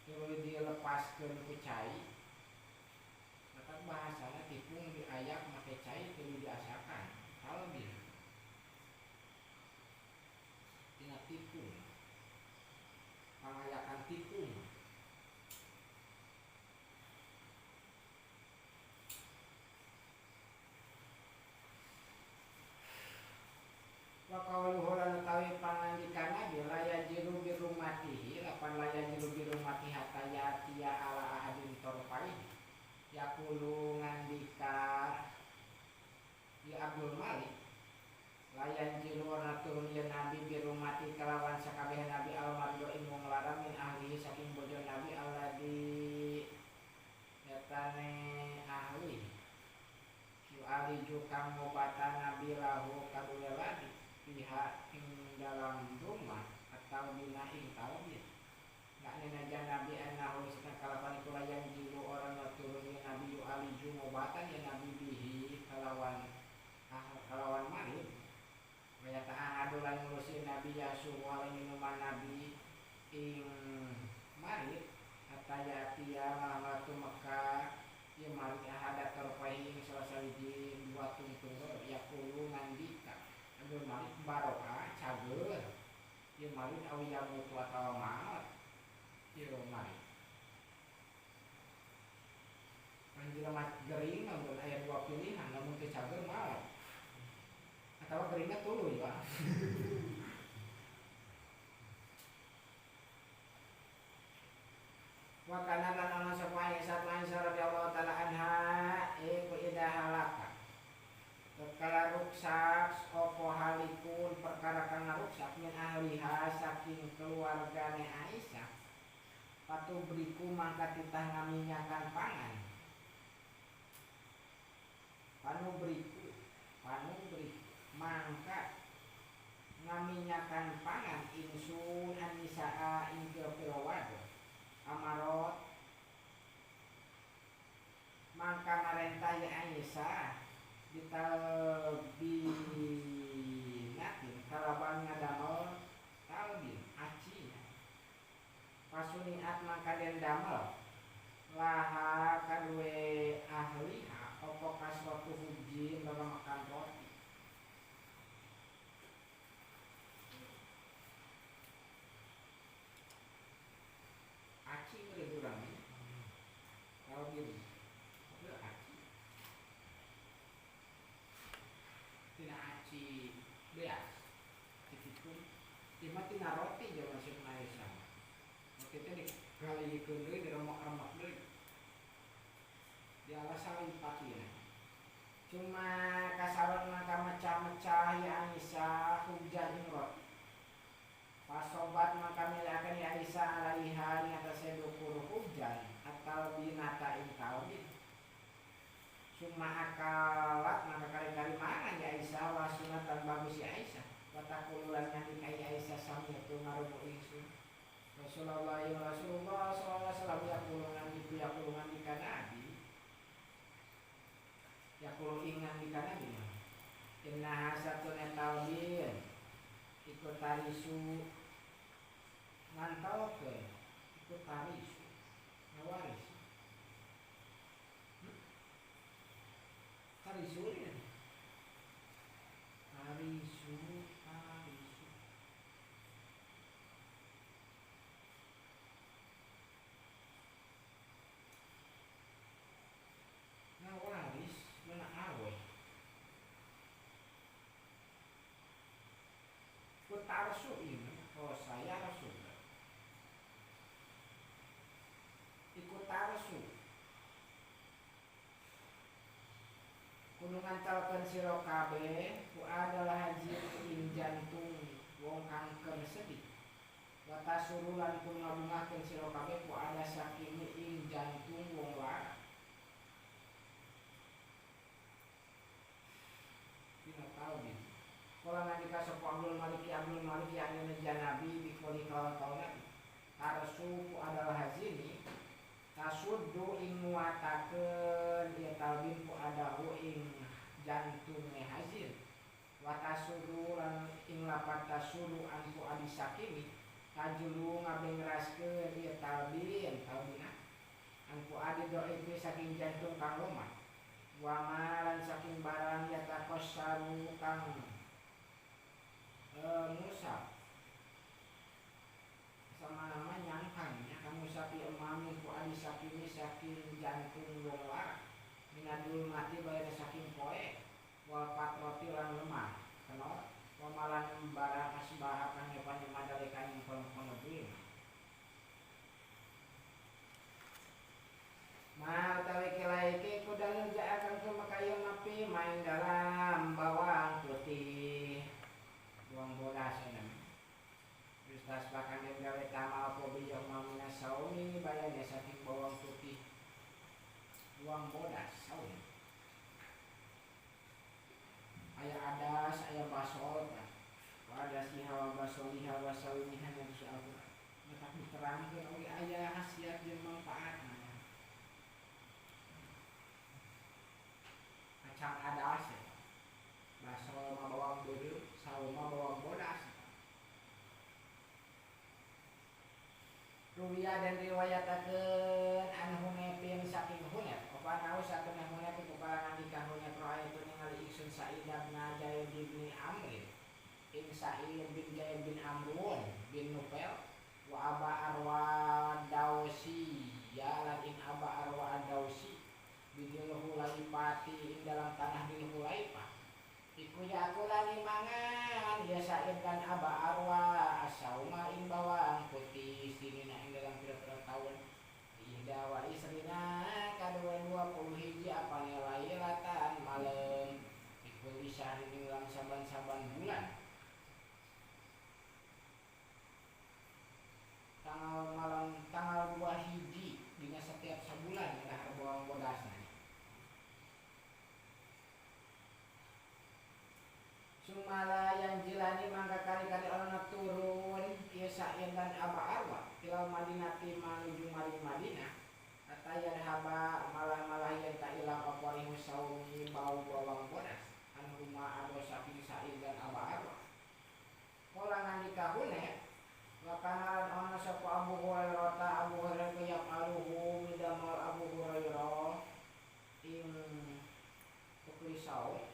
tuluy dilepaskeun ku cai maka bahasana tipung diayak make cai tuluy diasakan talbin tina tipung pangayakan tipung. Wa qauluhu lan utawi pangandikan Nabi la yajiru bi rumatihi lapan la yajiru bi rumati hatta yatiya ala ahadin torfai yaqulu ngandika ya Abdul Malik la yajiru ana turun ya Nabi bi rumati kalawan sakabeh Nabi al-mardo ing wong lara min ahli saking bojo Nabi alladzi yatane ahli yu aliju kang ngobatan Nabi lahu kadue ladi pihak ing dalam rumah atau bina ing talbin nggak nenajan Nabi annahu sedang kalapan iku layang jilu orang turun ya Nabi yu aliju ngobatan ya Nabi bihi kalawan kalawan marid kaya ta'ahadu lan ngurusi Nabi Yasuwa lan minuman Nabi ing marid hatta yatiya malah Mekah ya marid ahada torfaihi ing salah sawiji dua tungtung yaqulu ngandika Abdul Malik baroka cager ya marid aw yamutu atawa maut ya marid panjelema gering lamun aya dua pilihan lamun teu cager maut atawa geringna tuluy Pak. Wa kana lan ana sapa Aisyah Aisyah radhiyallahu taala anha iku idza halaka tatkala ruksak apa halikun perkara kang ruksak min ahliha saking keluargane Aisyah patubriku mangka titah ngaminyakan pangan panubriku mangka ngaminyakan pangan ingsun anisaa ing pira-pira wadon amarot mangka marentah ya Aisyah ditalbinatin kalaban ngadamel talbin aci pasuniat mangka den damel laha kadue ahliha apa kasratu hujin makan roti aci boleh kurang talbin apa aci tina aci beas tipikun cuma tina roti jaman Syekh Aisyah roti teh digalikeun deui diremak-remak deui dialas salipat ieu cuma kasaron mangka mecah-mecah ya Aisyah hujan ing roti pasobat mangka milakan ya Aisyah alaiha ing atase dukur hujan atau binata ing talbin summa akalat maka kali-kali mangan ya Aisyah wa sunatan bagus ya Aisyah wa taqulu lan ngandika ya Aisyah sami'tu ngarumu ingsun Rasulullah ya Rasulullah sallallahu alaihi wasallam yaqulu ngandika Nabi yaqulu ing ngandika Nabi inna hasatun talbin iku tarisu ngantalkeun iku tarisu ngawaris tarisu ini tarisu ngawaris mana awe ku tarsu ini oh saya rasul iku tarsu kudu ngantalkeun sira kabeh ku adalah haji ing jantung wong kanker sedih Wa tasurulan pun ngabungahkeun sira kabeh ku ada sakini ing jantung wong lara. Dina talbin. Kala nandika sapa Abdul Malik ane janabi bikoli kawan kaum Nabi. Tarsu ku adalah hazini tasuddu ing nguatakeun ieu talbin ku adahu ing jantunge hazin. Wa tasudu lan ing lapat tasudu an ku adi sakimi tajulu ngabengraskeun ieu talbin talbina an ku adi doifi saking jantung kang lemah. Wa malan saking barang yatakossaru kang musab sama nama nyangkang ya kamu sapi emami ku adi sakimi saking jantung wong lara minadul mati bayar saking poe wal patroti lan lemah kenor wa malan barang asbaha kang nyepan madalika ing kono-kono duwe ma utawi kelaike ku dalil jaakan kumakayo mapi main dalam bawang putih buang bodas namanya. Yustas bahkan den gawe tamal apa bijak mamina saumi bayane saking bawang putih buang bodas saum. Aya adas, aya basol kan. Wa adasiha wa basoliha wa saumiha yang Al-Qur'an. Mata diterangkeun oge aya khasiat jeung manfaatna. Kacang adas ya. Basol mah bawang beureum, saum mah bawang bodas. Ruwiya dan riwayatakeun an Hunayfin saking Hunayf. Apa nau satuna Hunayf iku para nandika Hunayf ra'aytu ningali ingsun Sa'id bin Zaid bin Amr. Ing Sa'id bin Zaid bin Amrun bin Nufel wa Aba Arwa Dausi ya lan ing Aba Arwa Dausi bidil Hulaifati ing dalam tanah Dil Hulaifah. Iku ya aku lani mangan ya Sa'id dan Aba Arwa asauma ing bawang putih sinina ing dalam pira-pira taun ihda wa isrina kadua 21 apane lailatan malem iku lisahri ing dalam saban-saban bulan tanggal malam tanggal 2 hiji dina setiap sabulan dahar bawang bodasna. Sumala yang jilani mangka kali-kali orang turun ieu Sa'id dan Aba Arwa ilal Madinati manuju maring Madinah atayan haba malah-malah yen ta ilang apa rihu saumi bau bawang bodas anhuma ado saking Sa'id dan Aba Arwa. Kala ngandika hune wa kana ana sapa Abu Hurairah ta Abu Hurairah yafaluhu midamal Abu Hurairah ing kukli saum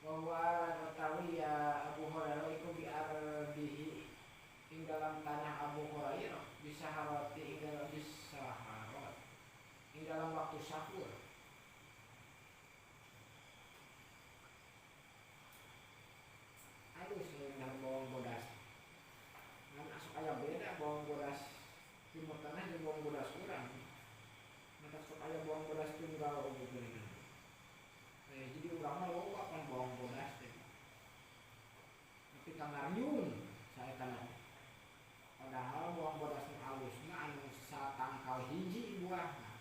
bahwa lan utawi ya Abu Hurairah iku bi ardihi ing dalam tanah Abu Hurairah bisa haroti ing dalam bisa harot ing dalam waktu sahur. Aduh sebenarnya bawang bodas kan asok aya beda bawang bodas timur tengah jeung bawang bodas urang. Mata sok aya bawang bodas tunggal oge geuningan. Jadi urang mah loba pan bawang bodas teh. Tapi kangariung saeta mah. Padahal bawang bodas nu alus mah anu satangkal hiji buahna.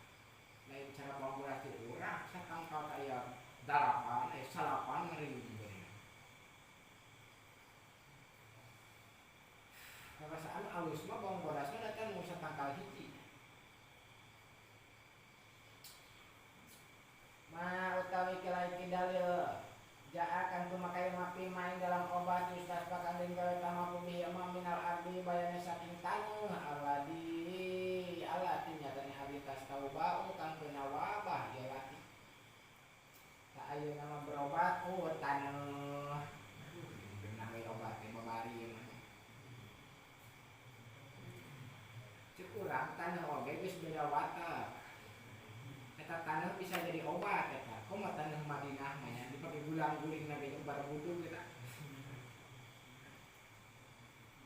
Lain cara bawang bodas teh urang satangkal aya 8 salapan ngeriung geuningan. Perasaan alus mah bawang bodas mah datang nu satangkal hiji. Ma utawi kelaiki dalil jaa kan tumakay mapi main dalam obat yustas bakal den gawe tamapu bihi ma minal ardi bayane saking taneuh aladi alati nyatane habitas taubau kang kena wabah ya lati ta ayeuna mah berobat ku taneuh beunang we obat teh babari mah ceuk urang taneuh oge geus beda watak. Eta tanah bisa jadi obat eta. Komo tanah Madinah mah nya dipake gulang-guling na ge bar wudu eta.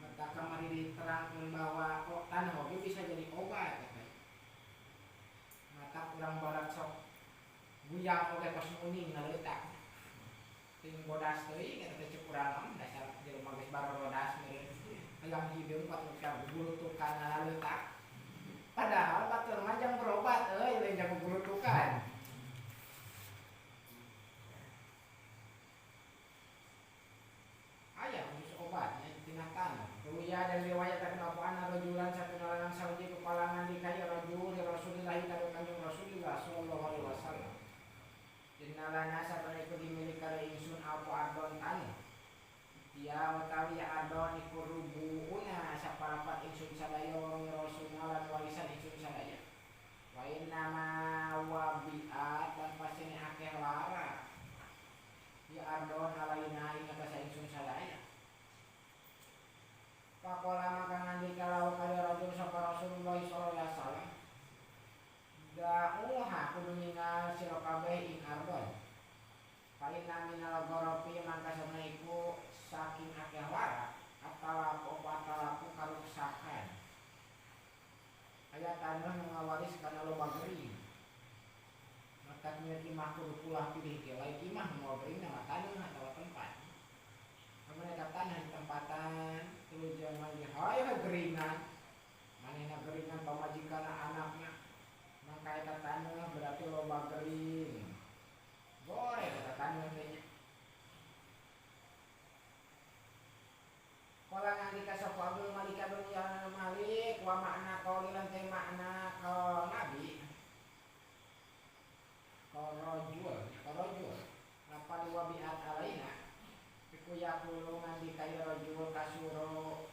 Mata kamari diterangkeun bahwa kok tanah oge bisa jadi obat eta. Mata urang barat sok guyang oge kos uning naleutak. Ting bodas teuing eta teh ceuk urang mah dasar jelema geus barodas meureun. Hayang hideung patut gulutukan letak. Padahal batur mah jang berobat euy lain jang gulutukan. Aya khusus obatnya tina tanah. Ruya dan riwayat akan apa ana rajulan satuna lanang saudi kepalangan dikaya rajul li Rasulillah ka Kanjeng Rasulillah sallallahu alaihi wasallam. Inna lana satuna iku dimiliki karo ingsun apa ardon tanah. Ya utawi ardon iku rubuuna saparapat ingsun sadaya wa rasulna lan warisan ingsun sadaya. Wa inna ma wabiat lan pasine akeh lara. Ya ardon alaina ing atas ingsun sadaya. Pakola maka ngandika lahu kaya rajul sapa Rasulullah sallallahu alaihi wasallam. Da'uha kudu ningal sira kabeh ing ardon. Paina minal goropi mangka samna iku saking akeh lara atalaku atalaku karuksakan. Aya tanah nu ngawaris kana loba gering. Maka nya imah kudu pulah pilih ge lain imah nu gering mah tanah atawa tempat. Amun eta tanah di tempatan tuluy jaman di hayo geringan. Manehna geringan pamajikanna anakna. Mangka eta tanah berarti loba gering. Goreng eta tanah teh nya. Kala ngandika sapa Abdul Malik bin Yanan Malik wa makna qauli lan teh makna kaul Nabi. Qarajul lapan wabiat alaina iku yaqulu ngandika ya rajul kasuro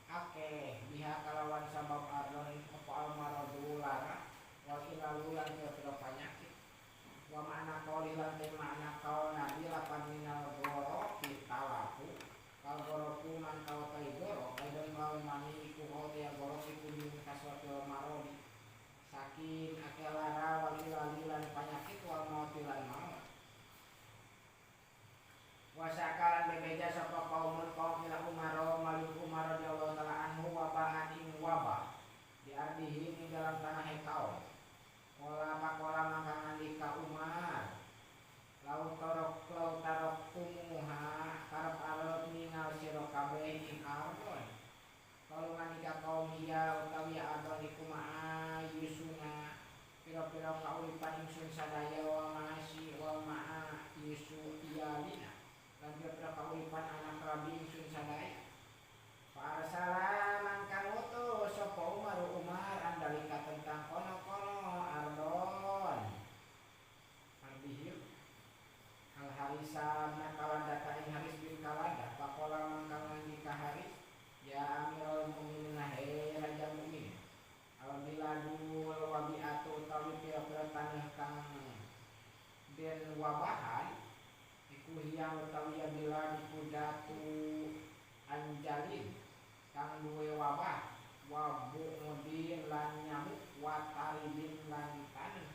akeh biha kalawan sabab ardon apa almaradu lara wal ilalu lan pira penyakit. Wa makna qauli lan teh makna kaul Nabi lapan minal ghorofi talaku kal goroku man kau tai gorok aidon kau mani iku kau tia gorok iku min kaswatil marodi saking akeh lara wal ilali lan penyakit wal mauti lan maut. Wasakalan bebeja sapa kaumun kaum ila Umar malik Umar radhiyallahu taala anhu wabahan ing wabah di ardihi ing dalam tanah kaum. Kala pakola mangka ngandika Umar lau tarok lau tarok tumuha karep arep ningal sira kabeh ing ardon. Kalau ngandika kaum hiya utawi ardon iku maa yusuna pira-pira kauripan ingsun sadaya wa maasi wa maa yusu iyalina lan pira-pira kauripan anak rabi ingsun sadaya. Fa arsala mangka ngutus sapa Umar Umar andalika tentang kono-kono ardon ardihim al Harisa nakalanda ka ing Haris bin Kalanda. Pakola mangka ngandika Haris ya Amirul Mukminin he raja mukmin al biladul wabiatu utawi pira-pira tanah kang den wabahan iku hiya utawi ya bilad iku datu anjalin kang duwe wabah wabu mudin lan nyamuk wataribin lan tanah.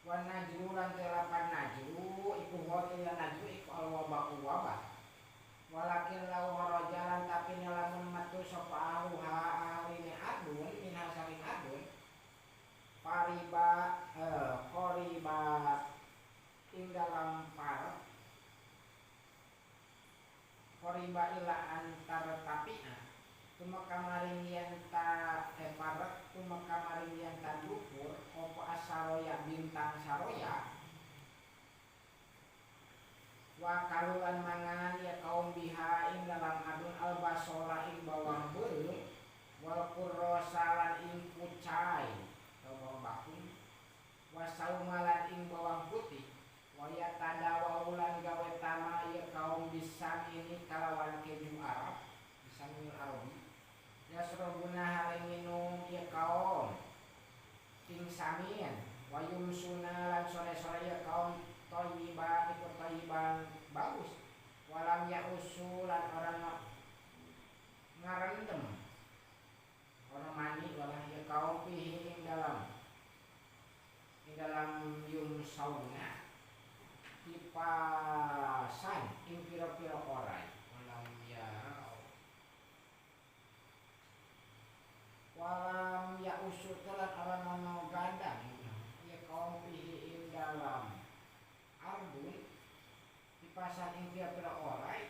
Wan najru lan telapan najru iku wa najru iku al wabah wabah. Walakin lau harajalan tapi lamun metu sapa ahluha ahline adun minha saking adun pariba qoriba ing dalam parek qoriba ila antar tapi'a tumeka maring yen ta parek tumeka maring yen ta dukur apa asaroya bintang saroya wa kalulan mangan ya kaum biha ing dalam adun albasola ing bawang beureum wal qurrosa lan ing kucai atau bawang bakung wasaumalan ing bawang putih waya tadawaulan gawe tama ya kaum bisamini kalawan keju Arab bisaminul Arabi yasrobuna hale minum ya kaum ing samin wayumsuna lan sore-sore ya kaum thayyiban iku thayyiban bagus walam ya usulan orang ngarendem orang mani walah ya kaum pihi ing dalam yum sauna kipasan ing pira-pira orai walam ya walam ya usul telan orang ono gandang ya kaum pihi ing dalam pasan ing pira-pira orai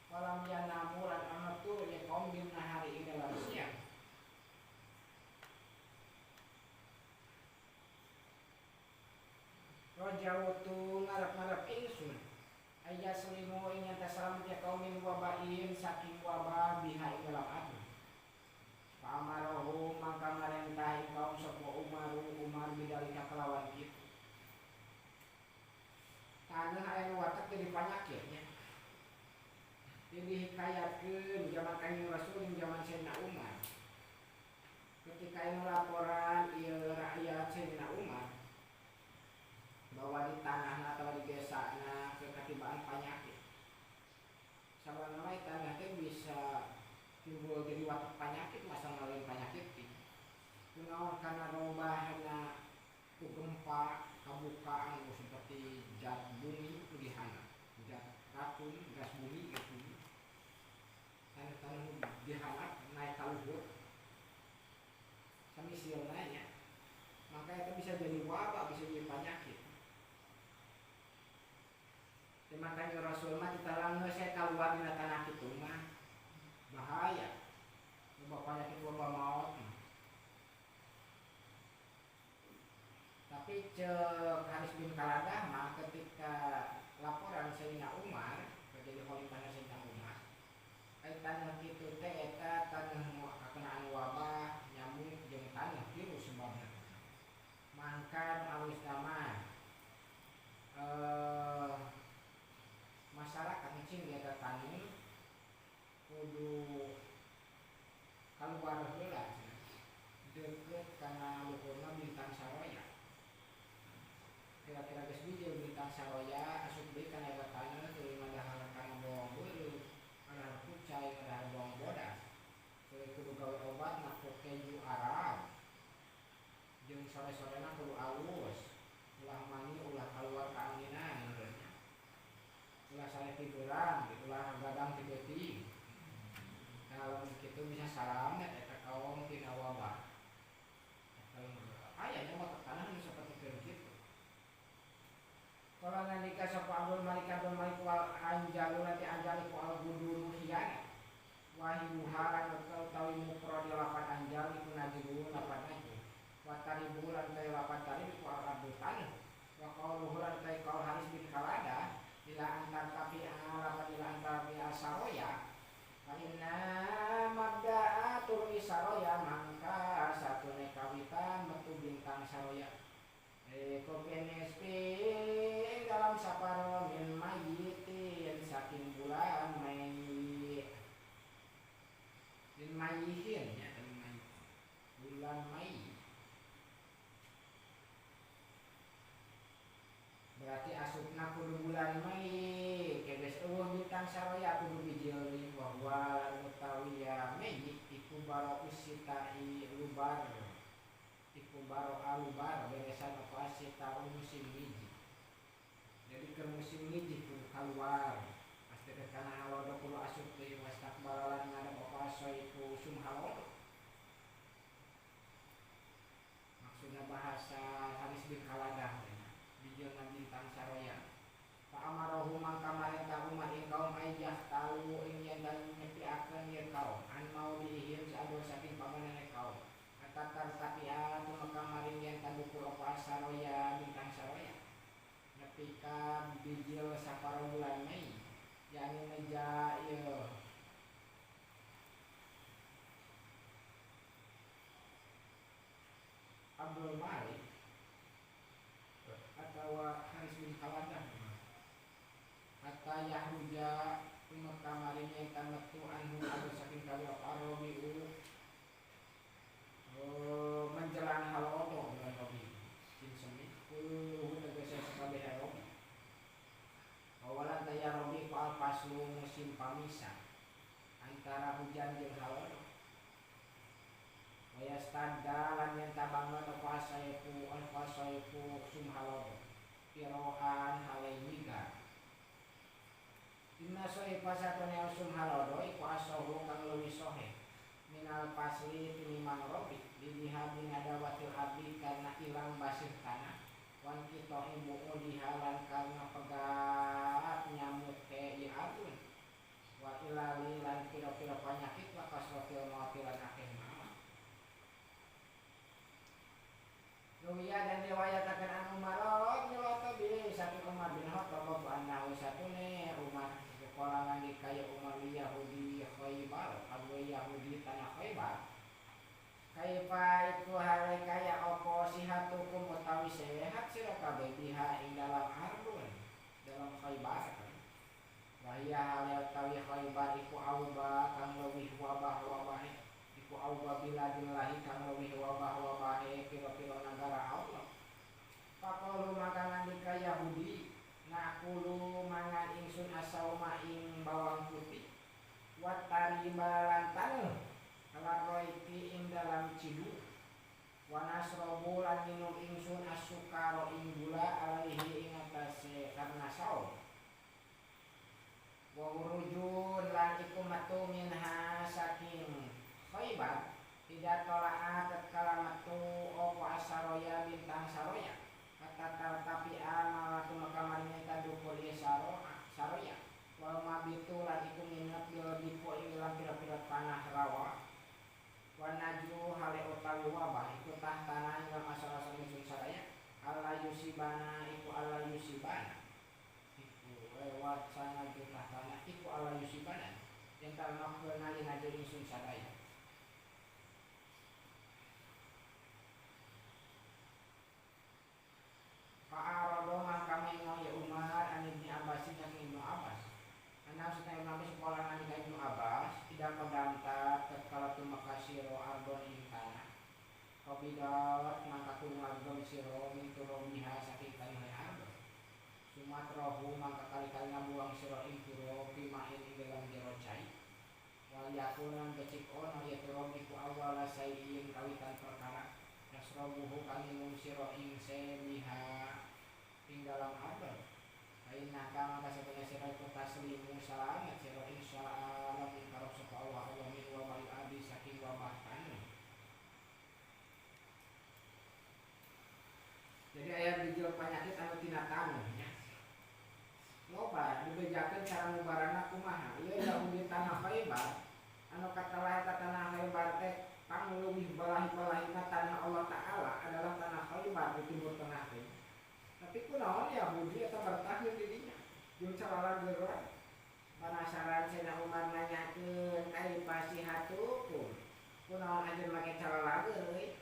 falam yanamu lan ana turu ya kaum bin nahari ing dalam siang. Rajautu ngarep-ngarep ingsun ayya selimu ing nyata selamat ya kaum min wabain saking wabah biha ing dalam adu. Pamarohu mangka marentah ing kaum sapa Umaru Umar bidalika kelawan kitu. Tanah aya nu watak jadi panyakitnya. Ini dihikayatkeun zaman Kanjeng Rasul jeung zaman Sayyidina Umar. Ketika aya laporan ieu rakyat Sayyidina Umar bahwa di tanah atau di desa na kekatibaan penyakit. Sabanana tanah teh bisa timbul jadi watak penyakit masa ngalamin penyakit teh. Kunaon kana robahna ku gempa kabuka anu seperti zat bumi dihana, zat racun, gas bumi, gas bumi. Tanah-tanah dihanap naik ka luhur. Sami sieuna nya. Maka itu bisa jadi wabah, bisa jadi penyakit. Makanya Rasul mah ditalang saya keluar dina tanah kitu mah bahaya. Loba penyakit loba maot. Tapi cek Haris bin Kaladah mah ketika laporan Sayyidina Umar jadi khalifahna Sayyidina Umar, ai tanah kitu teh eta tanah kakenaan wabah nyamuk jeung tanah virus sebabna. Mangkan alus mah masyarakat cing di atas tanah kudu kaluar heula deket kana luhurna bintang saroya. Kira-kira geus bijil bintang saroya asup deui kana eta tanah teuing madahar kana bawang beureum, madahar kucai, madahar bawang bodas. Teuing kudu gawe obat na keju Arab. Jeung sore-sorena kudu alus, ulah mani ulah kaluar ka anginan. Ulah saya tiduran, ulah gadang tiba-tiba. Kalau begitu bisa salamet eta kaum tina wabah. Ayahnya mah tanah nu seperti kitu. Kalau nandika sapa Abdul Malik wal anjalu nanti anjali ku al guduru hianat. Wahibuha lan utawi mufrad lapan anjali ku najibun lapan najib. Wa taribu lan tawi lapan tarib ku al abdul tanah. Wa qauluhu lan tawi qaul Haris bin Kaladah ila antar tapi alapan ila antar bi asaroya fa inna mabda'a turu saroya mangka satune kawitan metu bintang saroya kopenespi dalam saparo min mayitin saking bulan Mei min mayihin ya min bulan Mei. Berarti asupna kudu bulan Mei geus eueuh bintang saroya kudu bijil deui wa huwa lan utawi ya Mei iku baro usitai lubar iku baro alubar beresan apa sita musim hiji. Jadi ke musim hiji kudu kaluar pasti ke kana halodo kudu asup deui wastakbalalan ngadep apa soiku sumhalodo. Maksudna bahasa Haris bin Kaladah bijilna bintang saroya. Fa amarahu mangka marentah Umar ing kaum ayyah talu ing yen nyepiakeun ieu kaum an mau diihim saado saking pamanane kaum atatar tapia tumeka maring yen tadukur apa saroya bintang saroya nepi ka bijil saparo bulan Mei yani neja ieu Abdul Malik atau Haris bin Kaladah hatta yahruja tumeka maring yen metu anhu adu saking kawi Arabiu menjelang halodo bulan Rabi sin semi kulluhu tegese sakabeh Rabi awalan taya Rabi ku al paslu musim pamisa antara hujan jeung halodo wayastadda lan yen tabangun apa sayku alfa sayku sumhalodo piroan halai nyigar Inna soifa satune sumhalodo iku asohu kang leuwih sohe minal pasli tinimang robi dibiha binadawatil abdi karena ilang basih tanah wan kita ibu dihalan karena pegat nyamuk Kaifa iku hale kaya apa sihatukum utawi sehat sira kabeh biha ing dalam ardun dalam Khaybar. Wahia hale utawi Khaybar iku auba kang leuwih wabah-wabahe iku auba biladillahi kang leuwih wabah-wabahe pira-pira nagara Allah. Faqalu maka ngandika Yahudi nakulu mangan ingsun asauma ing bawang putih wa tariba lan taneuh kalaroiki ing dalam cidu wa nasrobu lan minum ingsun asukaro ing gula alaihi ing atase karena saum wa urujun lan iku metu minha saking Khaybar tidak tola'a tatkala metu apa asaroya bintang saroya kata tapi amalatu makamarnya tadukul saroya wal mabitu lan iku nginep bil dipo ing dalam pira-pira tanah rawa wa najru hale utawi wabah iku tahtana ing dalam asal-asal ingsun saraya alla yusibana iku alla yusibana iku lewat sanadu tahtana iku alla yusibana yang tarmakna yen ingsun saraya. Fa'arado maka mengo ya Umar an Ibnu Abbas saking Ibnu Abbas. Ana sataya Ibnu Abbas sekolah nalika Ibnu Abbas tidak pedanta tatkala tumeka sira ardon ing tanah. Qabidat maka kumarga sira min turobiha saking tanah ardon. Sumatrahu maka kali-kali ngabuang sira ing turo pimain ing dalam jero cai. Wal yakunan becik ono ya turo iku awala sayin kawitan perkara. Nasrobuhu kang minum sira ing semiha ing dalam ardon. Kainaka maka satenya sira iku taslimu salamat sira insyaallah lamun karep sapa Allah Allah min wabah abi saking wabah tanah. Jadi aya bijil penyakit anu tina taneuh nya. Loba dibejakeun cara ngubarana kumaha. Ieu Yahudi tanah Khaybar anu katelah eta tanah Khaybar teh pangleuwih balahi-balahina tanah Allah Ta'ala adalah tanah Khaybar di Timur Tengah teh. Tapi kunaon Yahudi eta bertahan di dinya jeung cara penasaran Sayyidina Umar nanyakeun kaifa sihatukum kunaon anjeun make cara lager euy.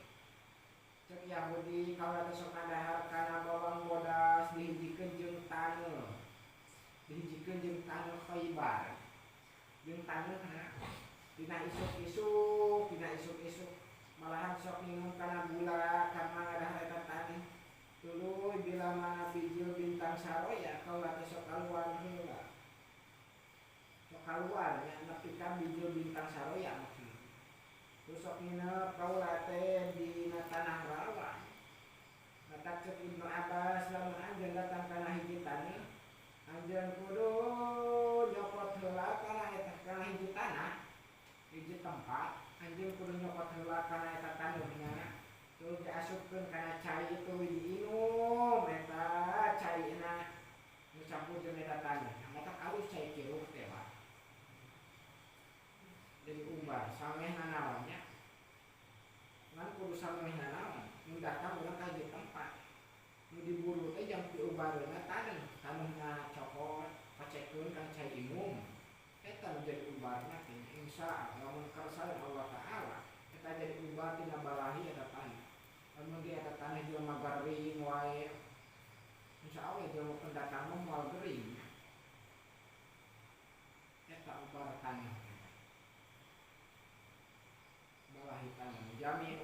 Cek Yahudi kaula teh sok ngadahar kana bawang bodas dihijikeun jeung taneuh dihijikeun jeung taneuh Khaybar jeung taneuhna dina isuk-isuk dina isuk-isuk malahan sok minum kana gula karena ngadahar eta taneuh. Tuluy bila mana bijil bintang saroya kaula teh sok kaluar heula. Sok kaluar nya nepi ka bijil bintang saroya maksudna. Terus sok nginep kaula teh dina tanah rawa. Matak cek Ibnu Abbas lamun anjeun datang kana hiji taneuh, anjeun kudu nyokot heula kana eta kana hiji tanah, hiji tempat, anjeun kudu nyokot heula kana eta taneuhna. Terus diasupkeun kana cai tuluy diinum eta caina nu campur jeung eta taneuh. Mata alus cai kiruh teh Pak. Jadi ubar samehna naon nya. Ngan kudu samehna naon, nu datang urang ka hiji tempat. Nu diburu teh jang piubareuna taneuh, taneuhna cokot, pacekeun kana cai inum. Eta nu jadi ubarna teh insyaallah lamun karsa Allah Ta'ala eta jadi ubar tina balahi eta taneuh. Lamun ge eta taneuh jelema garing wae insyaallah jelema pendatang mah moal gering. Eta ubar taneuh. Balahi taneuh jami